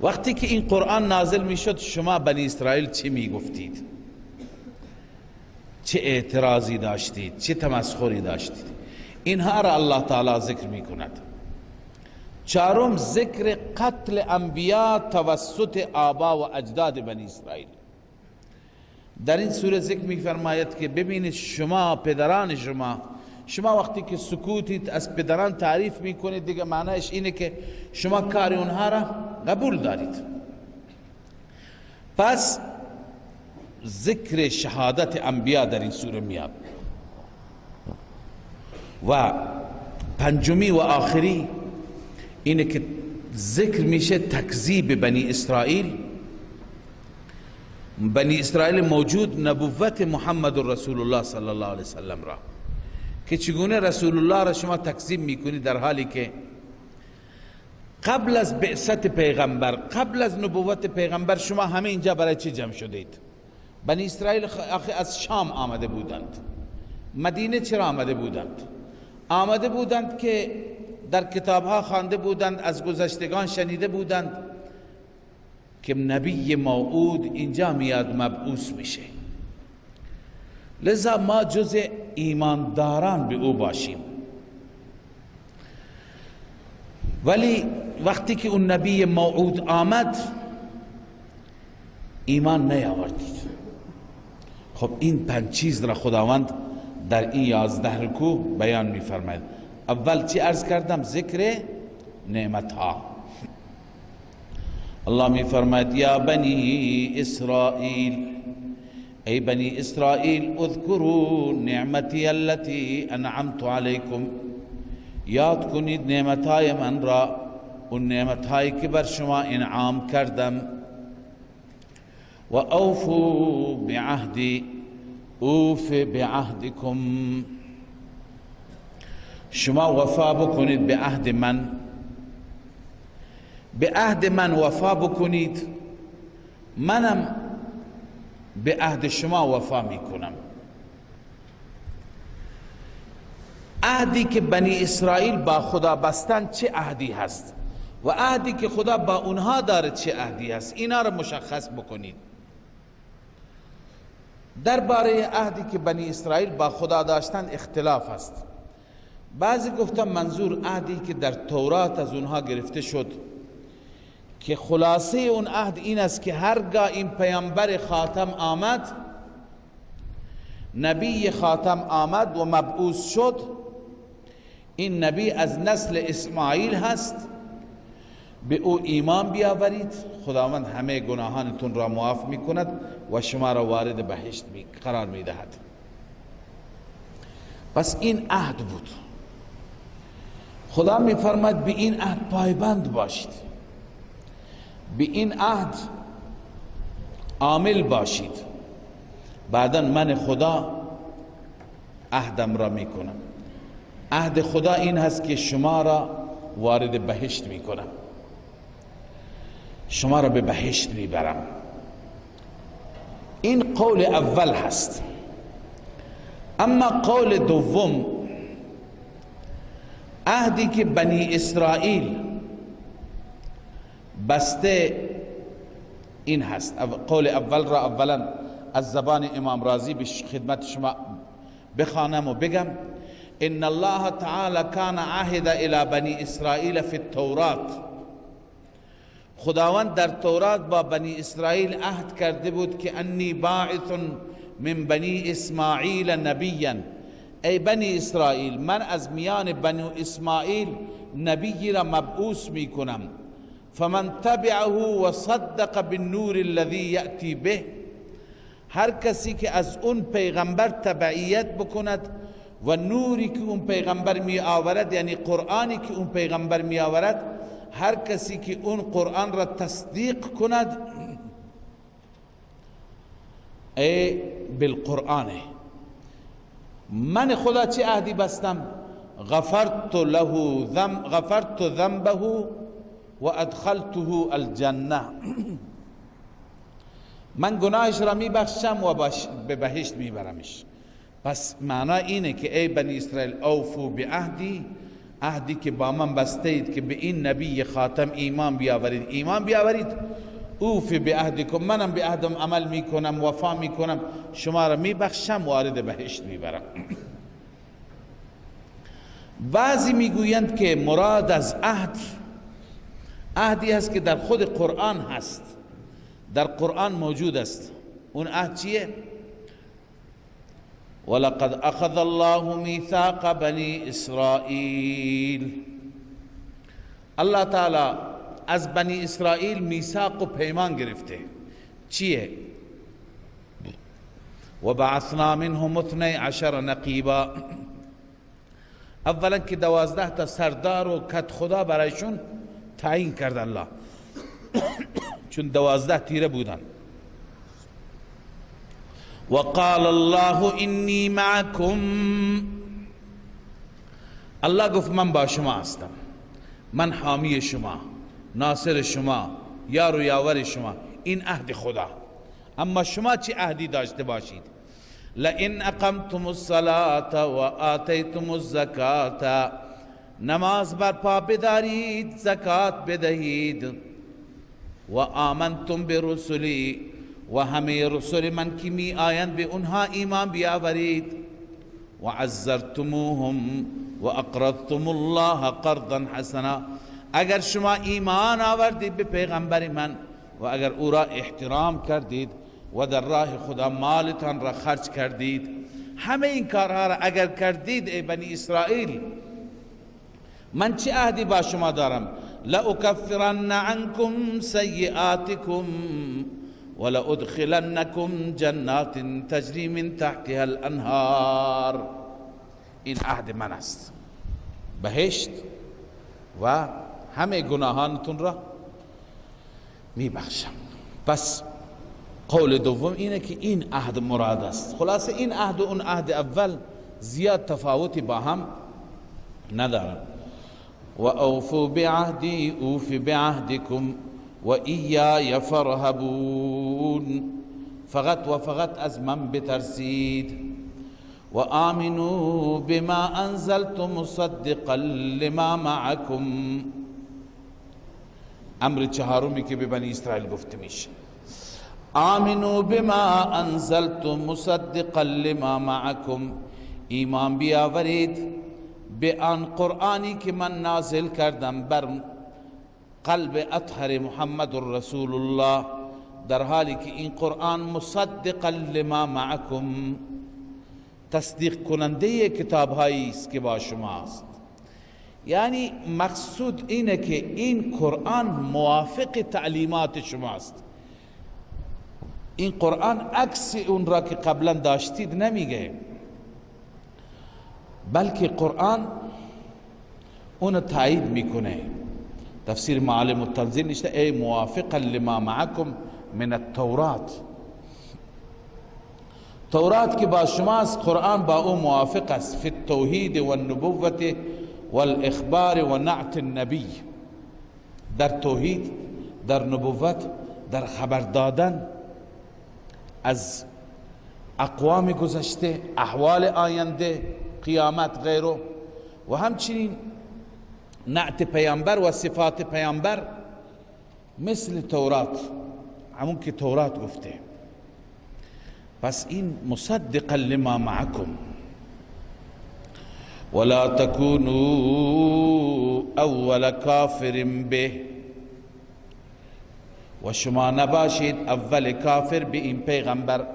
وقتی که این قرآن نازل میشد شما بنی اسرائیل چی میگفتید؟ چه اعتراضی داشتید؟ چه تمسخری داشتید؟ اینها را الله تعالی ذکر میکند. چهارم ذکر قتل انبیا توسط آبا و اجداد بنی اسرائیل. در این سوره ذکر میفرماید که ببینید شما پدران شما وقتی که سکوتید از پدران تعریف میکنید، دیگه معنیش اینه که شما کار اونها را قبول دارید. پس ذکر شهادت انبیا در این سوره میاد. و پنجمی و آخری اینه که ذکر میشه تکذیب بنی اسرائیل. بنی اسرائیل موجود نبوت محمد رسول الله صلی الله علیه وسلم را، که چگونه رسول الله را شما تکذیب میکنید در حالی که قبل از بعثت پیغمبر، قبل از نبوت پیغمبر شما همه اینجا برای چی جمع شدید؟ بنی اسرائیل از شام آمده بودند، مدینه چرا آمده بودند؟ آمده بودند که در کتابها خوانده بودند، از گذشتگان شنیده بودند که نبی موعود اینجا میاد مبعوث میشه، لذا ما جز ایمانداران به او باشیم. ولی وقتی که اون نبی موعود آمد ایمان نیاوردید. خب این 5 چیز را خداوند در این 11 رکوع بیان میفرماید. اول چی عرض کردم؟ ذکر نعمت ها. الله میفرماید یا بنی اسرائیل، ای بنی اسرائیل اذکروا نعمتی التي انعمت علیکم، یاد کنید نعمتهای من را، اون نعمتهایی که بر شما انعام کردم. و اوفوا بعهدی اوف بعهدکم، شما وفا بکنید به عهد من، به عهد من وفا بکنید، منم به عهد شما وفا میکنم. عهدی که بنی اسرائیل با خدا بستن چه عهدی هست و عهدی که خدا با اونها داره چه عهدی هست، اینا رو مشخص بکنید. درباره عهدی که بنی اسرائیل با خدا داشتن اختلاف است. بعضی گفتن منظور عهدی که در تورات از اونها گرفته شد، که خلاصه اون عهد این است که هرگاه این پیامبر خاتم آمد، نبی خاتم آمد و مبعوث شد، این نبی از نسل اسماعیل هست، به او ایمان بیاورید، خداوند همه گناهانتون را معاف میکند و شما را وارد بهشت قرار میدهد. پس این عهد بود. خدا میفرماد به این عهد پایبند باشید، به این عهد عامل باشید، بعدا من خدا عهدم را میکنم. عهد خدا این هست که شما را وارد بهشت میکنم، شما را به بهشت میبرم. این قول اول هست. اما قول دوم، عهدی که بنی اسرائیل بسته این هست. قول اول را اولا از زبان امام رازی به خدمت شما بخوانم و بگم. ان الله تعالی کان عهد الى بنی اسرائیل فی التورات، خداوند در تورات با بنی اسرائیل عهد کرده بود که انی باعث من بنی اسماعیل نبیا، ای بنی اسرائیل من از میان بنی اسماعیل نبی را مبعوث میکنم، فمن تبعه و صدق بالنور الذي یأتی به، هر کسی که از اون پیغمبر تبعیت بکند و نوری که اون پیغمبر می آورد، یعنی قرآنی که اون پیغمبر می آورد، هر کسی که اون قرآن را تصدیق کند ای بالقرآن، من خدا چه عهدی بستم؟ غفرت له غفرت ذنبه و ادخلته الجنه، من گناهش را میبخشم و به بهشت میبرمش. پس معنا اینه که ای بنی اسرائیل اوفو بعهدی، عهدی که با من بستید که به این نبی خاتم ایمان بیاورید، ایمان بیاورید، اوفی بعهدکم، منم به عهدم عمل میکنم، وفا میکنم، شما را میبخشم، وارد بهشت میبرم. بعضی میگویند که مراد از عهد عهدی هست که در خود قرآن هست، در قرآن موجود است. اون عهد چیه؟ ولقد اخذ الله میثاق بنی اسرائیل، الله تعالی از بنی اسرائیل میثاق و پیمان گرفته. چیه؟ و بعثنا منهم 12 نقیبا، اولا که 12 تا سردار و کت خدا برایشون تعیین کرد الله، چون 12 تیره بودن. وقال الله انی معکم، الله گفت من با شما هستم، من حامی شما، ناصر شما، یار و یاور شما. این عهد خدا. اما شما چه عهدی داشته باشید؟ لئن اقمتم الصلاة و آتیتم الزکاة، نماز برپا بدارید، زکات بدهید، و آمنتم برسلی، و همه رسول من که می آیند به اونها ایمان بیاورید، و عزرتموهم و اقرضتم الله قرضا حسنا، اگر شما ایمان آوردید به پیغمبر من و اگر او را احترام کردید و در راه خدا مالتان را خرج کردید، همه این کارها را اگر کردید ای بنی اسرائیل، من چه عهدی با شما دارم؟ لأکفرن عنکم سیئاتکم ولأدخلنکم جنات تجری من تحتها الانهار. این عهد من است، بهشت و همه گناهانتون را میبخشم. پس قول دوم اینه که این عهد مراد است. خلاصه این عهد و اون عهد اول زیاد تفاوتی با هم ندارن. و اوفوا بعهدی اوف بعهدکم و ایای فارهبون. فقط و فقط از من بترسید. و آمنوا بما انزلت مصدقا لما معکم. امر چهارمی که به بنی اسرائیل گفته میشه، آمنوا بما انزلت مصدقا لما معکم، ایمان بیاورید به آن قرآنی که من نازل کردم بر قلب اطهر محمد رسول الله، در حالی که این قرآن مصدقا لما معکم، تصدیق کننده کتاب هایی است که با شماست. یعنی مقصود اینه که این قرآن موافق تعلیمات شماست. این قرآن عکس اون را که قبلا داشتید نمیگه، بلکه قرآن اون تایید میکنه. تفسیر معالم التنزیل نشته ای موافقا لما معکم من التورات، تورات که با شماست قرآن با او موافق است، فی التوحید والنبوة والاخبار و نعت النبی، در توحید، در نبوت، در خبر دادن از اقوام گذشته، احوال آینده، قیامت غیره، و همچنین نعت پیامبر و صفات پیامبر مثل تورات، همون که تورات گفته. پس این مصدقا لما معکم. ولا تكونوا اول کافر به، و شما نباشید اول کافر به این پیغمبر،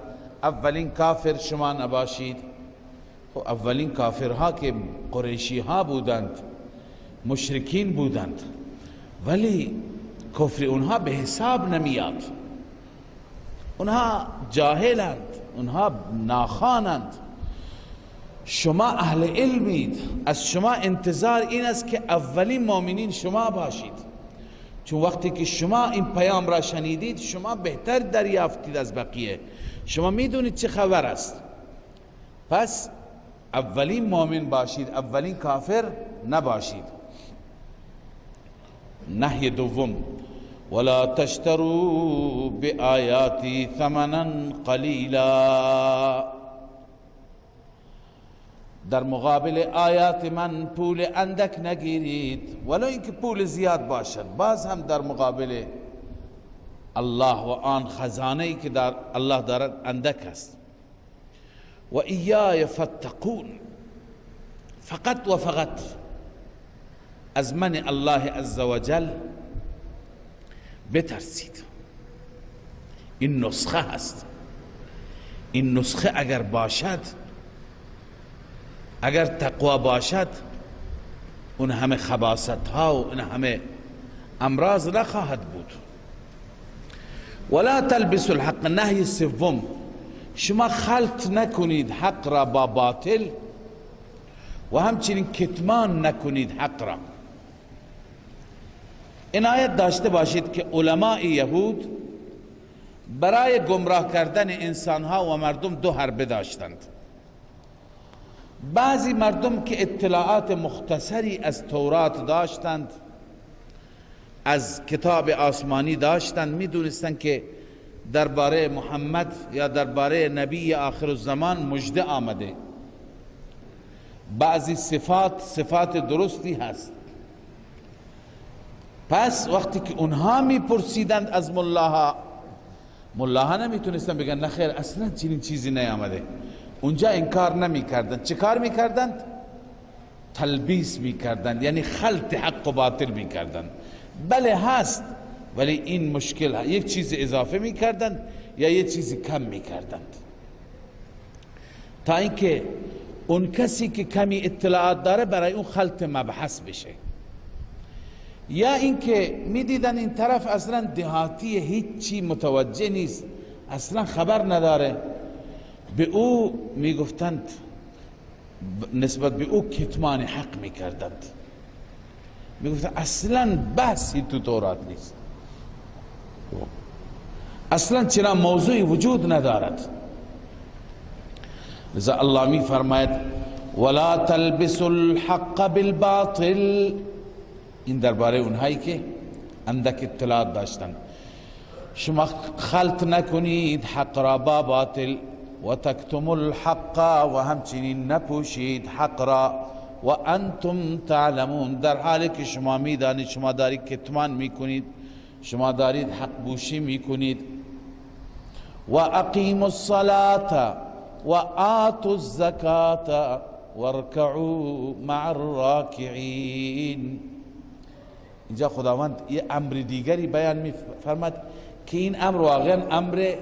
اولین کافر شما نباشید. اولین کافرها که قریشی ها بودند، مشرکین بودند، ولی کفر اونها به حساب نمیاد. اونها جاهلند، اونها ناخوانند. شما اهل علمید، از شما انتظار این است که اولین مؤمنین شما باشید، چون وقتی که شما این پیام را شنیدید شما بهتر دریافتید از بقیه، شما میدونید چه خبر است. پس اولین مؤمن باشید، اولین کافر نباشید. نهی دوم، ولا تشتروا بآیاتی ثمنا قلیلا، در مقابل آیات من پول اندک نگیرید، ولو اینکه پول زیاد باشد، باز هم در مقابل الله و آن خزانه ای که در الله دارد اندک است. و ایای فاتقون، فقط و فقط از من الله عزوجل بترسید. این نسخه هست، این نسخه اگر باشد، اگر تقوا باشد، اون همه خباثت ها و اون همه امراض نخواهد بود. ولا تلبسوا الحق، نهی سوم، شما خلط نکنید حق را با باطل و همچنین کتمان نکنید حق را. عنایت داشته باشید که علماء یهود برای گمراه کردن انسانها و مردم دو حربه داشتند. بعضی مردم که اطلاعات مختصری از تورات داشتند، از کتاب آسمانی داشتند، میدونستند که درباره محمد یا درباره نبی آخر الزمان مژده آمده، بعضی صفات صفات درستی هست. پس وقتی که اونها میپرسیدند از ملاها، ملاها نمیتونستن بگن نه خیر اصلا چنین چیزی نیامده. اونجا انکار نمیکردند. چه کار میکردند؟ تلبیس میکردند، یعنی خلط حق و باطل میکردند. بله هست، ولی این مشکل یک چیز اضافه میکردند یا یک چیز کم میکردند، تا اینکه اون کسی که کمی اطلاعات داره برای اون خلط مبحث بشه، یا اینکه میدیدن این طرف اصلا دهاتی هیچی متوجه نیست، اصلا خبر نداره، به او میگفتند، نسبت به او کتمان حق میکردند، میگفتند اصلا بحثی تو تورات نیست، اصلا چنان موضوعی وجود ندارد. لذا الله می فرماید ولا تلبسوا الحق بالباطل. این درباره اونهایی که اندک اطلاعات داشتند، شما خلط نکنید حق را با باطل، و تکتموا الحق، و همچنین نپوشید حق را، و انتم تعلمون، در حالی که شما میدانید، شما دارید کتمان میکنید، شما دارید حق پوشی میکنید. و اقیموا الصلاة و آتوا الزکاة وارکعوا مع الراکعین. اینجا خداوند یه امر دیگری بیان میفرماد که این امر واقعا امر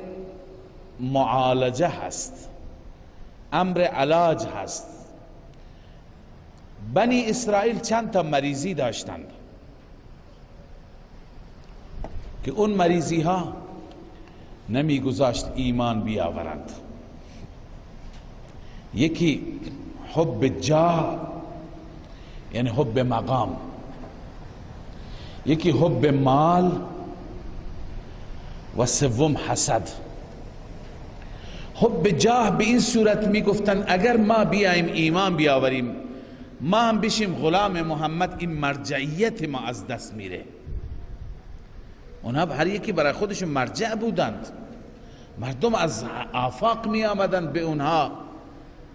معالجه هست، امر علاج هست. بنی اسرائیل چند تا مریضی داشتند که اون مریضی ها نمیگذاشت ایمان بیاورند. یکی حب جاه، یعنی حب مقام، یکی حب مال، و سوم حسد. حب جاه به این صورت میگفتن اگر ما بیایم ایمان بیاوریم، ما هم بشیم غلام محمد، این مرجعیت ما از دست میره. اونها هر یکی برای خودشون مرجع بودند، مردم از آفاق می آمدند به اونها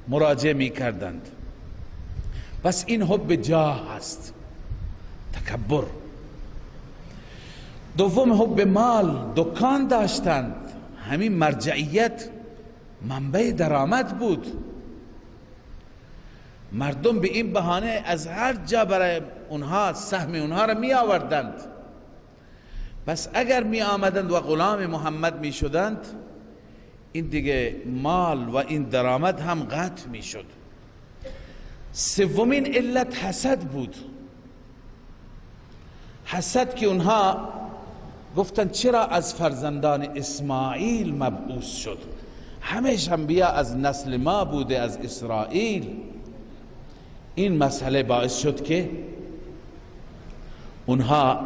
مراجعه می کردند. پس این حب جاه هست، تکبر. دوم حب مال، دکان داشتند، همین مرجعیت منبع درآمد بود. مردم به این بهانه از هر جا برای اونها سهم اونها را می آوردند. پس اگر می آمدند و غلام محمد می شدند، این دیگه مال و این درآمد هم قطع می شد. سومین علت حسد بود. حسد که اونها گفتن چرا از فرزندان اسماعیل مبعوث شد، همیشه انبیا از نسل ما بوده، از اسرائیل. این مسئله باعث شد که اونها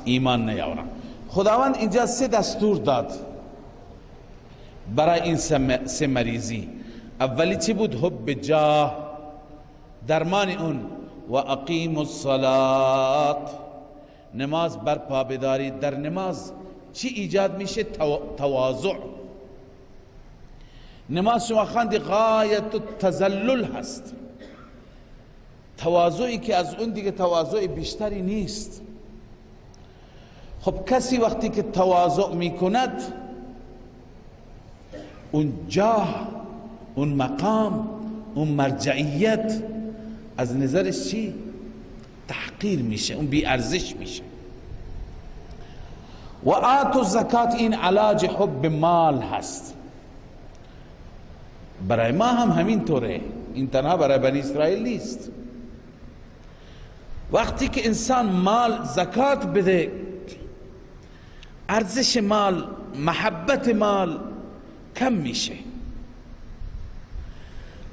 ایمان نیاورند. خداوند اینجا سه دستور داد برای این سه مریضی. اولی چی بود؟ حب جاه، درمان اون و اقیم الصلاة، نماز برپا بدارید. در نماز چی ایجاد میشه؟ تواضع. نماز شما خواندی غایت التذلل هست، تواضعی که از اون دیگه تواضع بیشتری نیست. خب کسی وقتی که تواضع میکند، اون جاه، اون مقام، اون مرجعیت از نظرش چی؟ تحقیر میشه، اون بی ارزش میشه. و آتوا الزکات، این علاج حب مال هست. برای ما هم همین طوره، این تنها برای بنی اسرائیل نیست. وقتی که انسان مال زکات بده، ارزش مال، محبت مال کم میشه.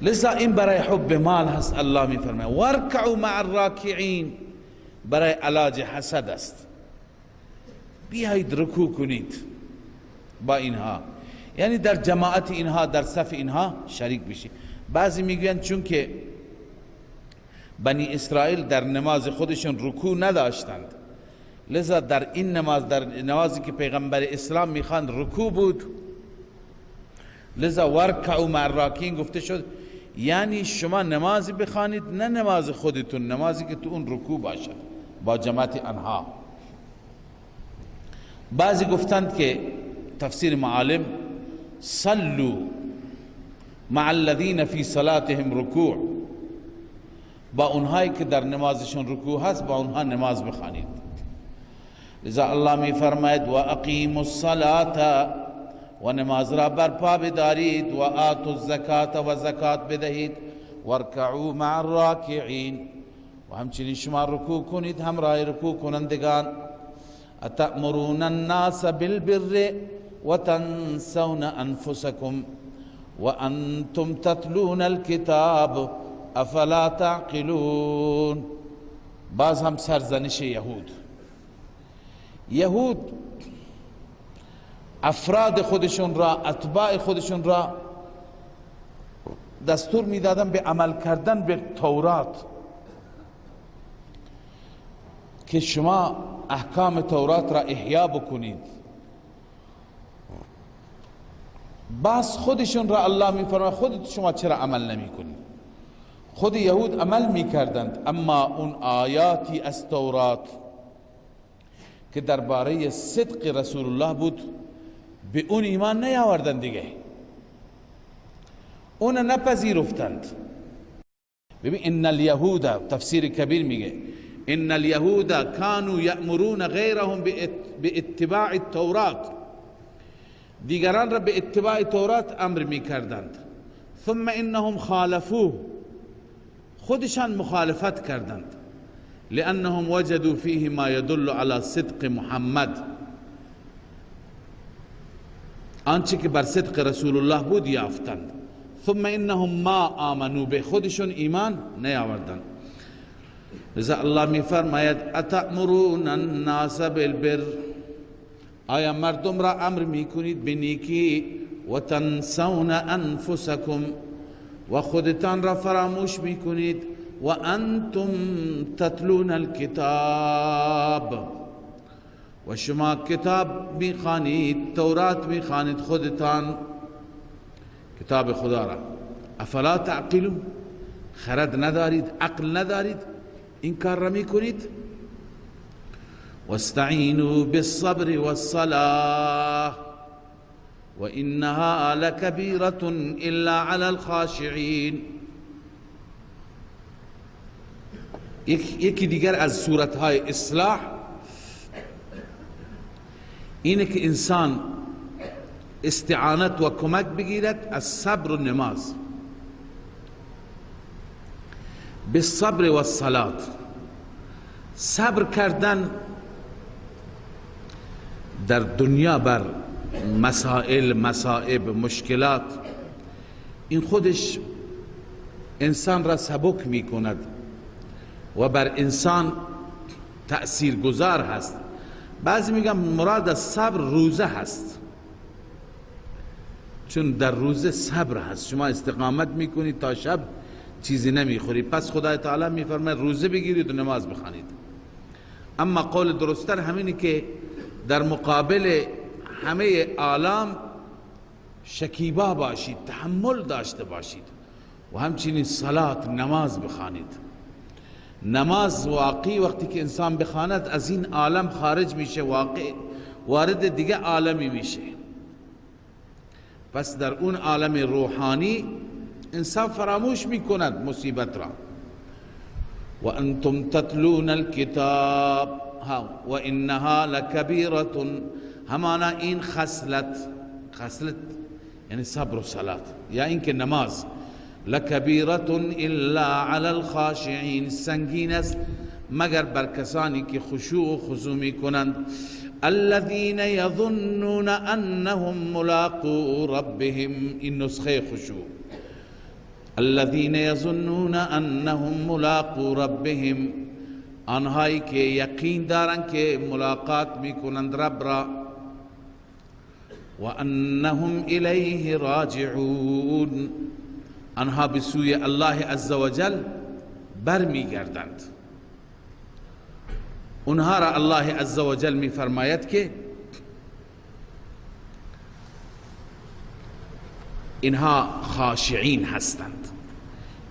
لذا این برای حب مال هست. الله میفرماید وارکعوا مع الراکعین، برای علاج حسد است. بیایید رکوع کنید با اینها، یعنی در جماعت اینها، در صف اینها شریک بشید. بعضی میگویند چون که بنی اسرائیل در نماز خودشون رکوع نداشتند، لذا در این نماز، در نمازی که پیغمبر اسلام میخواند رکوع بود، لذا ورکعوا مع الراکعین گفته شد، یعنی شما نمازی بخوانید نه نماز خودتون، نمازی که تو اون رکوع باشد با جماعت آنها. بعضی گفتند که تفسیر معالم صلوا مع الذین فی صلاتهم رکوع، با اونهایی که در نمازشون رکوع هست با اونها نماز بخوانید. لذا الله می فرماید و اقیموا الصلاة، و نماز را برپا بدارید، و آتوا الزکات، و زکات بدهید، وارکعوا مع الراکعین، و همچنین شما رکوع کنید همراه رکوع کنندگان. اتأمرون الناس بالبر، وتنسون انفسكم وانتم تتلون الكتاب افلا تعقلون. باز هم سرزنش یهود. یهود افراد خودشون را، اتباع خودشون را دستور میدادن به عمل کردن به تورات، که شما احکام تورات را احیا بکنید. باز خودشون را الله میفرماید خود شما چرا عمل نمی کنید؟ خود یهود عمل میکردند، اما اون آیاتی از تورات که درباره صدق رسول الله بود به اون ایمان نیاوردند دیگه، اون نپذیرفتند. ببین ان الیهود، تفسیر کبیر میگه ان الیهود كانوا یأمرون غیرهم باتباع التورات، دیگران را به اتباع تورات امر میکردند. ثم انهم خالفوه، خودشان مخالفت کردند. لانهم وجدوا فيه ما يدل على صدق محمد، آنچه که بر صدق رسول الله بود یافتند. ثم انهم ما آمنوا به، خودشون ایمان نیاوردند. لذا الله می فرماید اتأمرون الناس بالبر، آیا مردم را امر میکنید به نیکی، و تنسون انفسکم، و خودتان را فراموش میکنید، و انتم تتلون الکتاب، و شما کتاب میخوانید، تورات میخوانید خودتان، کتاب خدا را. افلا تعقلون، خرد ندارید، عقل ندارید، این کار را میکنید. واستعینوا بالصبر والصلاة وإنها لكبيرة إلا على الخاشعين. یکی دیگر از صورتهای اصلاح اینه که انسان استعانت و کمک بگیرد از صبر و نماز. بالصبر والصلاة، صبر کردن در دنیا بر مسائل، مصائب، مشکلات، این خودش انسان را سبک می کند و بر انسان تأثیر گذار هست. بعضی میگن مراد از صبر روزه هست، چون در روزه صبر هست، شما استقامت میکنید تا شب چیزی نمیخوری. پس خدای تعالی میفرماید روزه بگیرید و نماز بخوانید. اما قول درستتر همینه که در مقابل همه آلام شکیبا باشید، تحمل داشته باشید و همچنین صلات، نماز بخوانید. نماز واقعی وقتی که انسان بخواند از این عالم خارج میشه، واقع وارد دیگه عالمی میشه. پس در اون عالم روحانی انسان فراموش میکند مصیبت را. و انتم تتلون الكتاب و انها لکبیرة، همانا این خصلت، خصلت یعنی صبر و صلات یا اینکه نماز، لکبیرة الا علی الخاشعین، سنگین است مگر بر کسانی که خشوع و خضوع میکنند. الذين يظنون انهم ملاقو ربهم، این نسخه خشوع، الذين يظنون انهم ملاقو ربهم، آنهایی که یقین دارند که ملاقات میکنند رب را، و انهم الیه راجعون، آنها به سوی الله عزوجل برمیگردند. اونها را الله عزوجل میفرماید که اینها خاشعین هستند،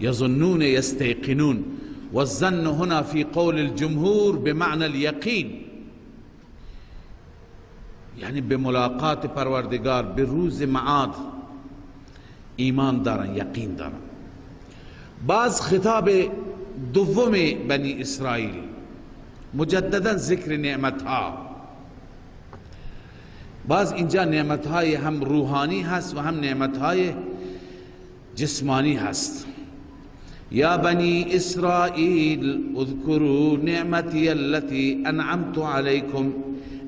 یظنون یستیقنون، والظن هنا في قول الجمهور بمعنى اليقین، یعنی به ملاقات پروردگار، به روز معاد ایمان دارن، یقین دارن. باز خطاب دوم بنی اسرائیل، مجددا ذکر نعمتها. باز اینجا نعمتهای هم روحانی هست و هم نعمتهای جسمانی هست. یا بنی اسرائیل اذکروا نعمتی التي انعمت علیکم،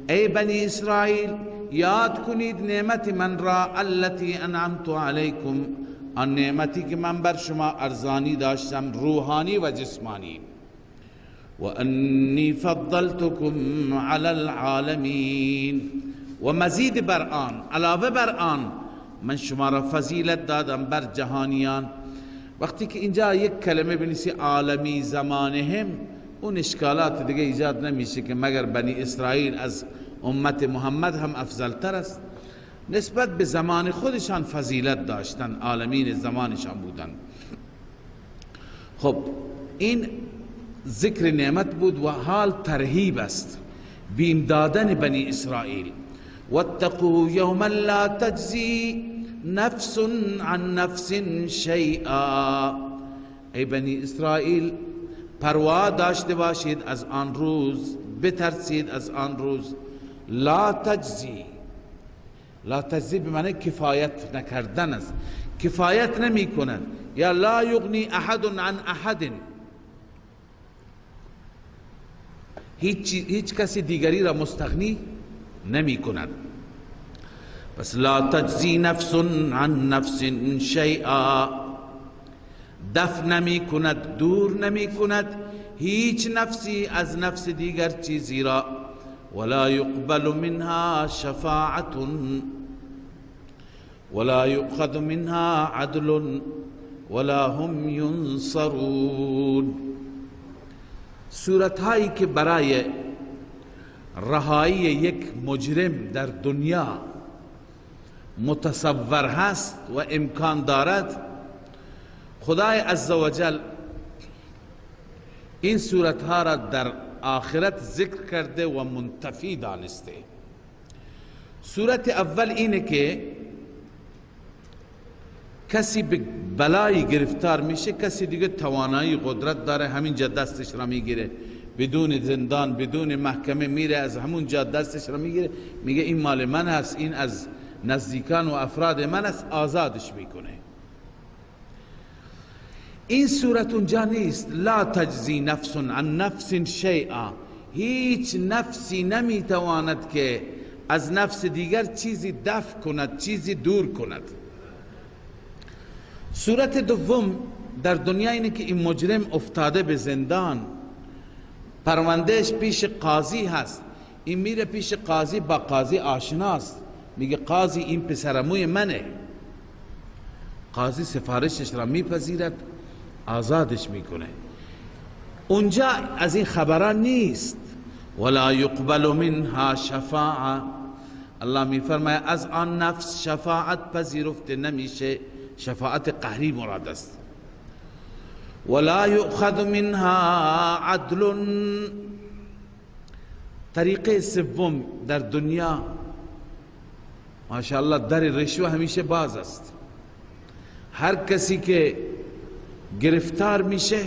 ای بنی اسرائیل یاد کنید نعمت من را، التي انعمت علیکم، آن نعمتی که من بر شما ارزانی داشتم، روحانی و جسمانی. و انی فضلتکم علی العالمین، و مزید بر آن، علاوه بر آن، من شما را فضیلت دادم بر جهانیان. وقتی که اینجا یک کلمه بنویسی عالمی زمانهم، اون اشکالات دیگه ایجاد نمیشه که مگر بنی اسرائیل از امت محمد هم افضل تر است. نسبت به زمان خودشان فضیلت داشتن، عالمین زمانشان بودن. خب این ذکر نعمت بود و حال ترهیب است، بیم دادن بنی اسرائیل. واتقوا یوما لا تجزی نفس عن نفس شیئا، ای بنی اسرائیل پروا داشته باشید از آن روز، بترسید از آن روز. لا تجزی، لا تجزی به معنی کفایت نکردن است، کفایت نمی کنند، یا لا یغنی احد عن احد، هیچ کسی دیگری را مستغنی نمی کند. پس لا تجزی نفس عن نفس شیئا، دفع نمی کند، دور نمی کند هیچ نفسی از نفس دیگر چیزی را. ولا يقبل منها شفاعة ولا يؤخذ منها عدل ولا هم ينصرون. صورت هایی که برای رهایی یک مجرم در دنیا متصور هست و امکان دارد، خدای عزوجل این صورتها را در آخرت ذکر کرده و منتفی دانسته. صورت اول اینه که کسی به بلایی گرفتار میشه، کسی دیگه توانایی قدرت داره، همینجا دستش را میگیره، بدون زندان بدون محکمه میره از همونجا دستش را میگیره، میگه این مال من هست، این از نزدیکان و افراد من است، آزادش میکنه. این صورت اونجا نیست. لا تجزی نفس عن نفس شیئا، هیچ نفسی نمیتواند که از نفس دیگر چیزی دفع کند، چیزی دور کند. صورت دوم در دنیا اینه که این مجرم افتاده به زندان، پروندهش پیش قاضی هست، این میره پیش قاضی، با قاضی آشناست، میگه قاضی این پسرموی منه، قاضی سفارشش را میپذیرد، آزادش میکنه. اونجا از این خبران نیست. ولا يقبل منها شفاعه، الله میفرماید از آن نفس شفاعت پذیرفته نمیشه، شفاعت قهری مراد است. ولا يؤخذ منها عدل. طریقه سوم در دنیا ماشاءالله در رشوه همیشه باز است، هر کسی که گرفتار میشه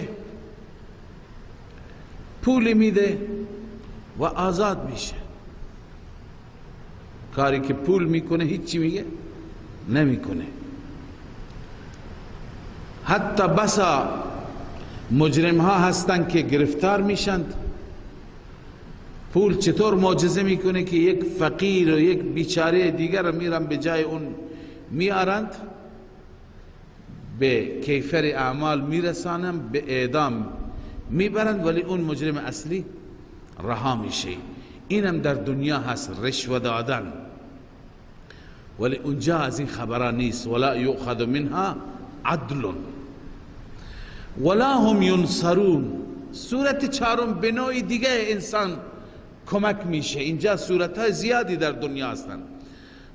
پول میده و آزاد میشه. کاری که پول میکنه هیچی میگه نمیکنه. حتی بسا مجرم ها هستن که گرفتار میشند، پول چطور معجزه میکنه که یک فقیر و یک بیچاره دیگر میرن به جای اون میارند، به کیفر اعمال میرسانند، به اعدام میبرند، ولی اون مجرم اصلی رها میشه. اینم در دنیا هست، رشوه دادن، ولی اونجا از این خبران نیست. ولا یؤخذ منها عدل ولا هم ینصرون. صورت چهارم به نوعی دیگه انسان کمک میشه. اینجا صورت های زیادی در دنیا هستن.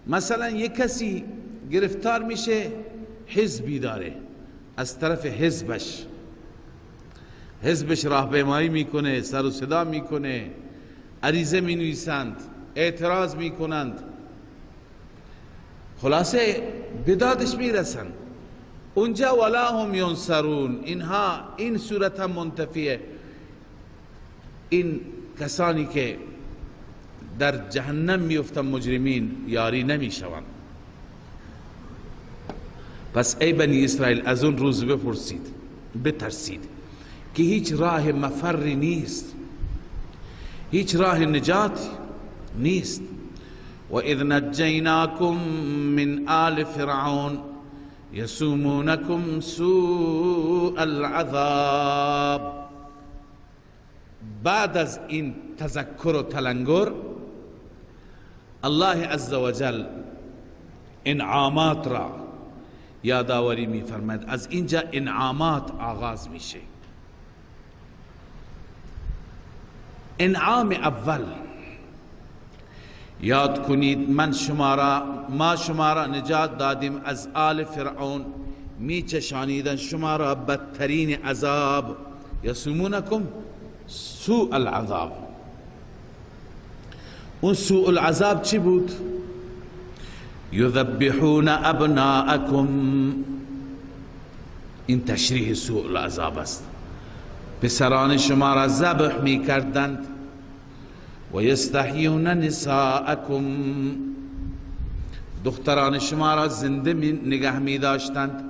مثلا یک کسی گرفتار میشه، حزبی داره، از طرف حزبش، حزبش راهپیمایی میکنه، سر و صدا میکنه، عریضه مینویسند، اعتراض میکنند، خلاصه به دادش میرسند. اونجا ولا هم ینصرون، اینها این صورت هم منتفیه. این کسانی که در جهنم میفتن مجرمین یاری نمیشوند. پس ای بنی اسرائیل از اون روز بپرسید، بترسید که هیچ راه مفری نیست، هیچ راه نجات نیست. و اذ نجیناکم من آل فرعون یسومونکم سوء العذاب. بعد از این تذکر و تلنگر، الله عزوجل انعامات را یادآوری می‌فرماید. از اینجا انعامات آغاز میشه. انعام اول، یاد کنید من شما را، ما شما را نجات دادیم از آل فرعون، میچشانیدن شما را بدترین عذاب، یسومونکم سوء العذاب. اون سوء العذاب چی بود؟ یذبحون ابناءکم. این تشریح سوء العذاب است. پسران شما را ذبح می کردند، و یستحیون نساءکم، دختران شما را زنده نگه می داشتند.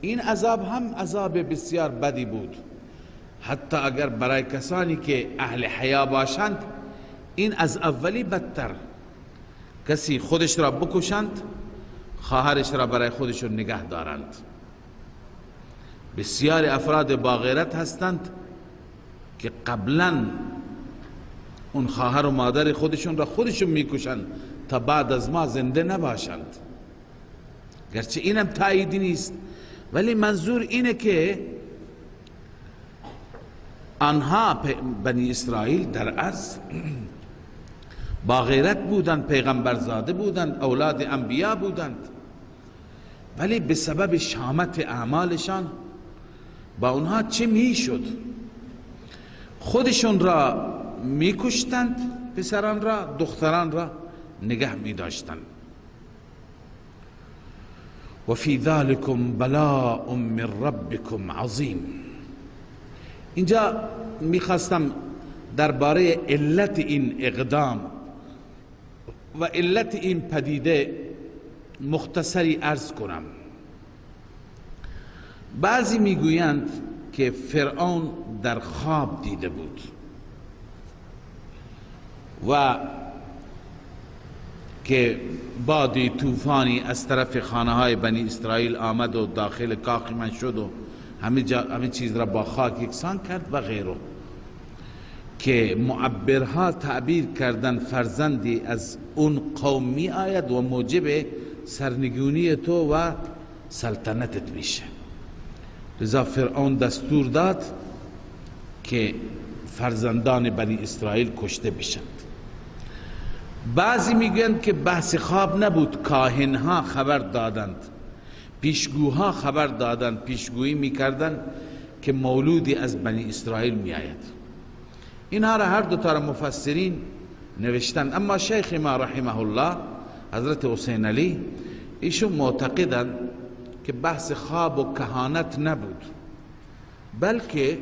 این عذاب هم عذاب بسیار بدی بود، حتی اگر برای کسانی که اهل حیا باشند این از اولی بدتر. کسی خودش را بکشند، خواهرش را برای خودشون نگه دارند. بسیار افراد باغیرت هستند که قبلا اون خواهر و مادر خودشون را خودشون میکشند تا بعد از ما زنده نباشند. گرچه اینم تاییدی نیست، ولی منظور اینه که آنها بنی اسرائیل در عرض باغیرت بودند، پیغمبرزاده بودند، اولاد انبیا بودند، ولی به سبب شامت اعمالشان با اونها چه میشد؟ خودشون را میکشتند، پسران را، دختران را نگه میداشتند. و فی ذلکم بلاء من ربکم عظیم. اینجا میخواستم درباره علت این اقدام و علت این پدیده مختصری عرض کنم. بعضی میگویند که فرعون در خواب دیده بود و که بادی طوفانی از طرف خانه های بنی اسرائیل آمد و داخل کاخ من شد و همه چیز را با خاک یکسان کرد و غیره، که معبرها تعبیر کردن فرزندی از اون قوم می آید و موجب سرنگونی تو و سلطنتت میشه. لذا فرعون دستور داد که فرزندان بنی اسرائیل کشته بشند. بعضی میگویند که بحث خواب نبود، کاهنها خبر دادند، پیشگوها خبر دادند، پیشگویی میکردند که مولودی از بنی اسرائیل میآید. اینها را هر دو تا را مفسرین نوشتند. اما شیخ ما رحمه الله حضرت حسین علی، ایشون معتقدند که بحث خواب و کهانت نبود، بلکه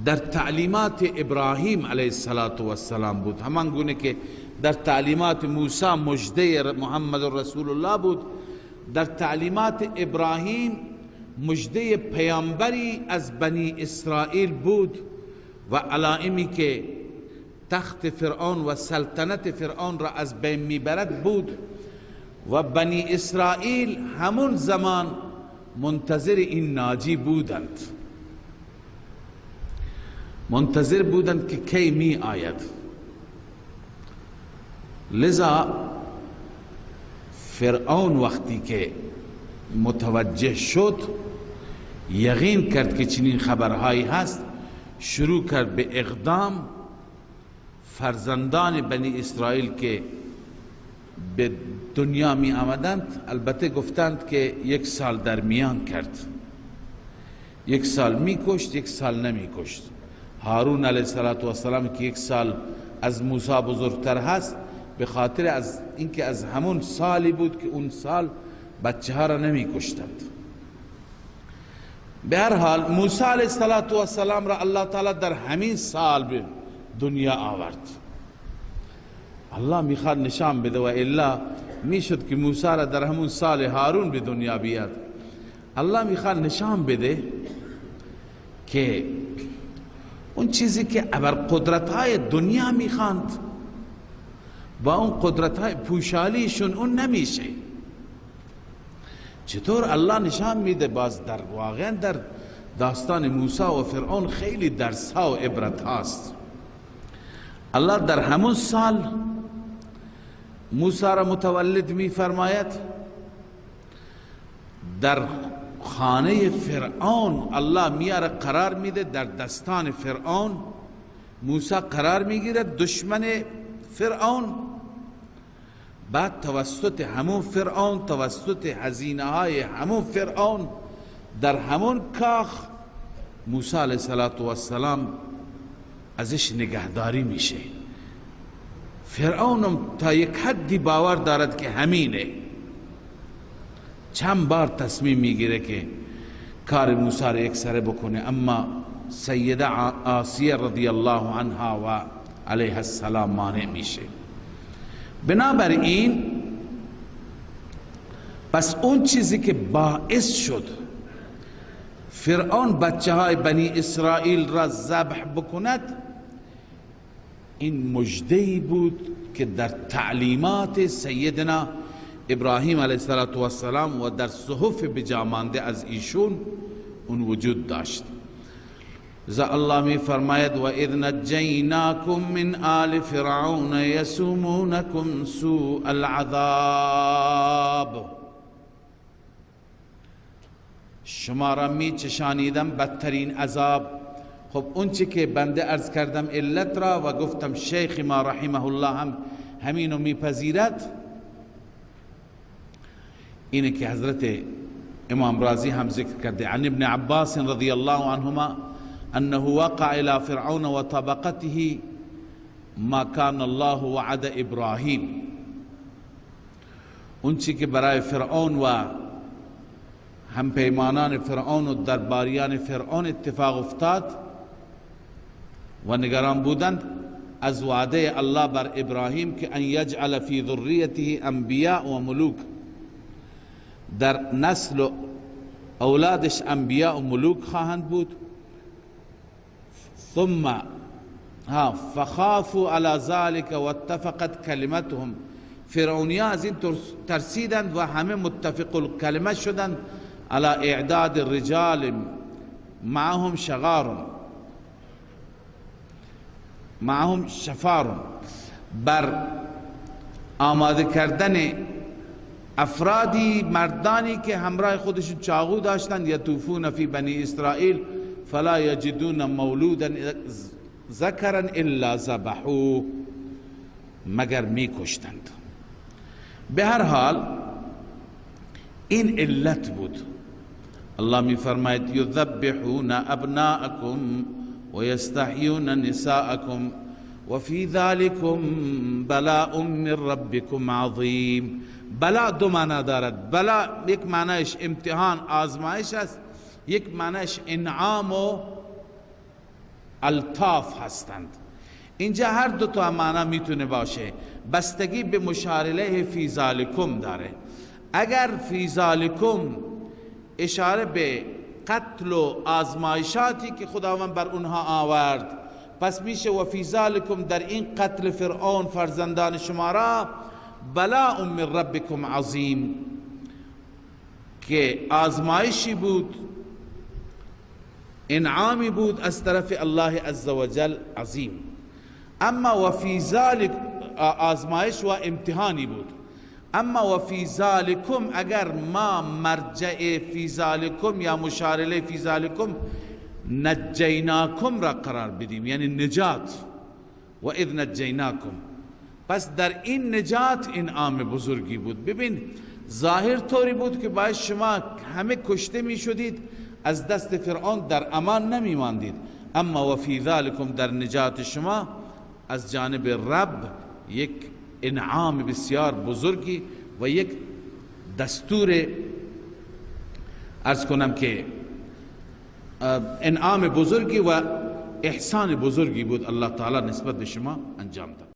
در تعلیمات ابراهیم علیه السلام بود، همان گونه که در تعلیمات موسی مژده محمد رسول الله بود، در تعلیمات ابراهیم مژده پیامبری از بنی اسرائیل بود و علائمی که تخت فرعون و سلطنت فرعون را از بین میبرد بود و بنی اسرائیل همون زمان منتظر این ناجی بودند، منتظر بودند که کی می آید. لذا فرعون وقتی که متوجه شد، یقین کرد که چنین خبرهایی هست، شروع کرد به اقدام. فرزندان بنی اسرائیل که به دنیا می آمدند، البته گفتند که یک سال در میان کرد، یک سال می کشت، یک سال نمی کشت. هارون علیه السلام که یک سال از موسی بزرگتر هست، به خاطر از اینکه از همون سالی بود که اون سال بچه ها را نمی کشتند. به هر حال موسی علیه السلام را الله تعالی در همین سال به دنیا آورد. الله میخواد نشان بده و الا میشد که موسی را در همون سال هارون به دنیا بیاد. الله میخواد نشان بده که اون چیزی که ابر قدرت های دنیا میخواند با اون قدرت های پوشالیشون اون نمیشه. چطور الله نشان میده؟ باز در واقعا در داستان موسی و فرعون خیلی درس ها و عبرت هاست. الله در همون سال موسی را متولد می فرماید، در خانه فرعون الله میاره قرار میده، در دستان فرعون موسی قرار میگیره، دشمن فرعون. بعد توسط همون فرعون، توسط هزینه های همون فرعون، در همون کاخ موسی علیه السلام ازش نگهداری میشه. فرعونم تا یک حدی باور دارد که همینه. چند بار تصمیم میگیره که کار موسی را یک سره بکنه، اما سیده آسیه رضی الله عنها و علیه السلام مانع میشه. بنابراین پس اون چیزی که باعث شد فرعون بچه های بنی اسرائیل را ذبح بکند، این مژده‌ای بود که در تعلیمات سیدنا ابراهیم علیه السلام و در صحف بجامانده از ایشون اون وجود داشت. لذا الله می فرماید و اذ نجیناکم من آل فرعون یسومونکم سوء العذاب. شما را می چشانیدم بدترین عذاب. خب اون چی که بنده عرض کردم علت را و گفتم شیخ ما رحمه الله هم همینو میپذیرد، اینه که حضرت امام رازی هم ذکر کرده عن ابن عباس رضی الله عنهما انه وقع الى فرعون و طبقته ما كان الله وعد ابراهیم. اون چی که برای فرعون و هم پیمانان فرعون و درباریان فرعون اتفاق افتاد و نگران بودند از وعده الله بر ابراهیم که ان یجعل فی ذریته انبیاء و ملوک، در نسل و اولادش انبیاء و ملوک خواهند بود. ثم فخافوا على ذلك واتفقت کلمتهم. فرعونیا از این ترسیدند و همه متفق الکلمه شدند على اعداد الرجال معهم شغار معهم شفار، بر آماده کردن افرادی مردانی که همراه خودشون چاقو داشتند، یطوفون فی بنی اسرائیل فلا یجدون مولودا ذکرا الا ذبحوه، مگر میکشتند. به هر حال این علت بود. الله می فرماید یذبحون ابناءکم و یستحیون نساءکم و فی ذلکم بلاء من ربکم عظیم. بلا دو معنا دارد. بلا یک معنیش امتحان آزمایش است، یک معنیش انعام و الطاف هستند. اینجا هر دو تا معنا میتونه باشه، بستگی به مشار الیه فی ذالکم داره. اگر فی ذالکم اشاره به قتل و آزمایشاتی که خداوند بر اونها آورد، پس میشه و فی ذالکم در این قتل فرعون فرزندان شما را بلاء من ربکم عظیم، که آزمایشی بود، انعامی بود از طرف الله عزوجل عظیم. اما و فی ذالک آزمایش و امتحانی بود. اما و فی ذالکم اگر ما مرجع فی ذالکم یا مشار الیه فی ذالکم نجیناکم را قرار بدیم، یعنی نجات، و اذ نجیناکم، پس در این نجات انعام بزرگی بود. ببین ظاهر طوری بود که باید شما همه کشته می شدید، از دست فرعون در امان نمی ماندید، اما و فی ذالکم در نجات شما از جانب رب یک انعام بسیار بزرگی و یک دستور عرض کنم که انعام بزرگی و احسان بزرگی بود الله تعالی نسبت به شما انجام داد.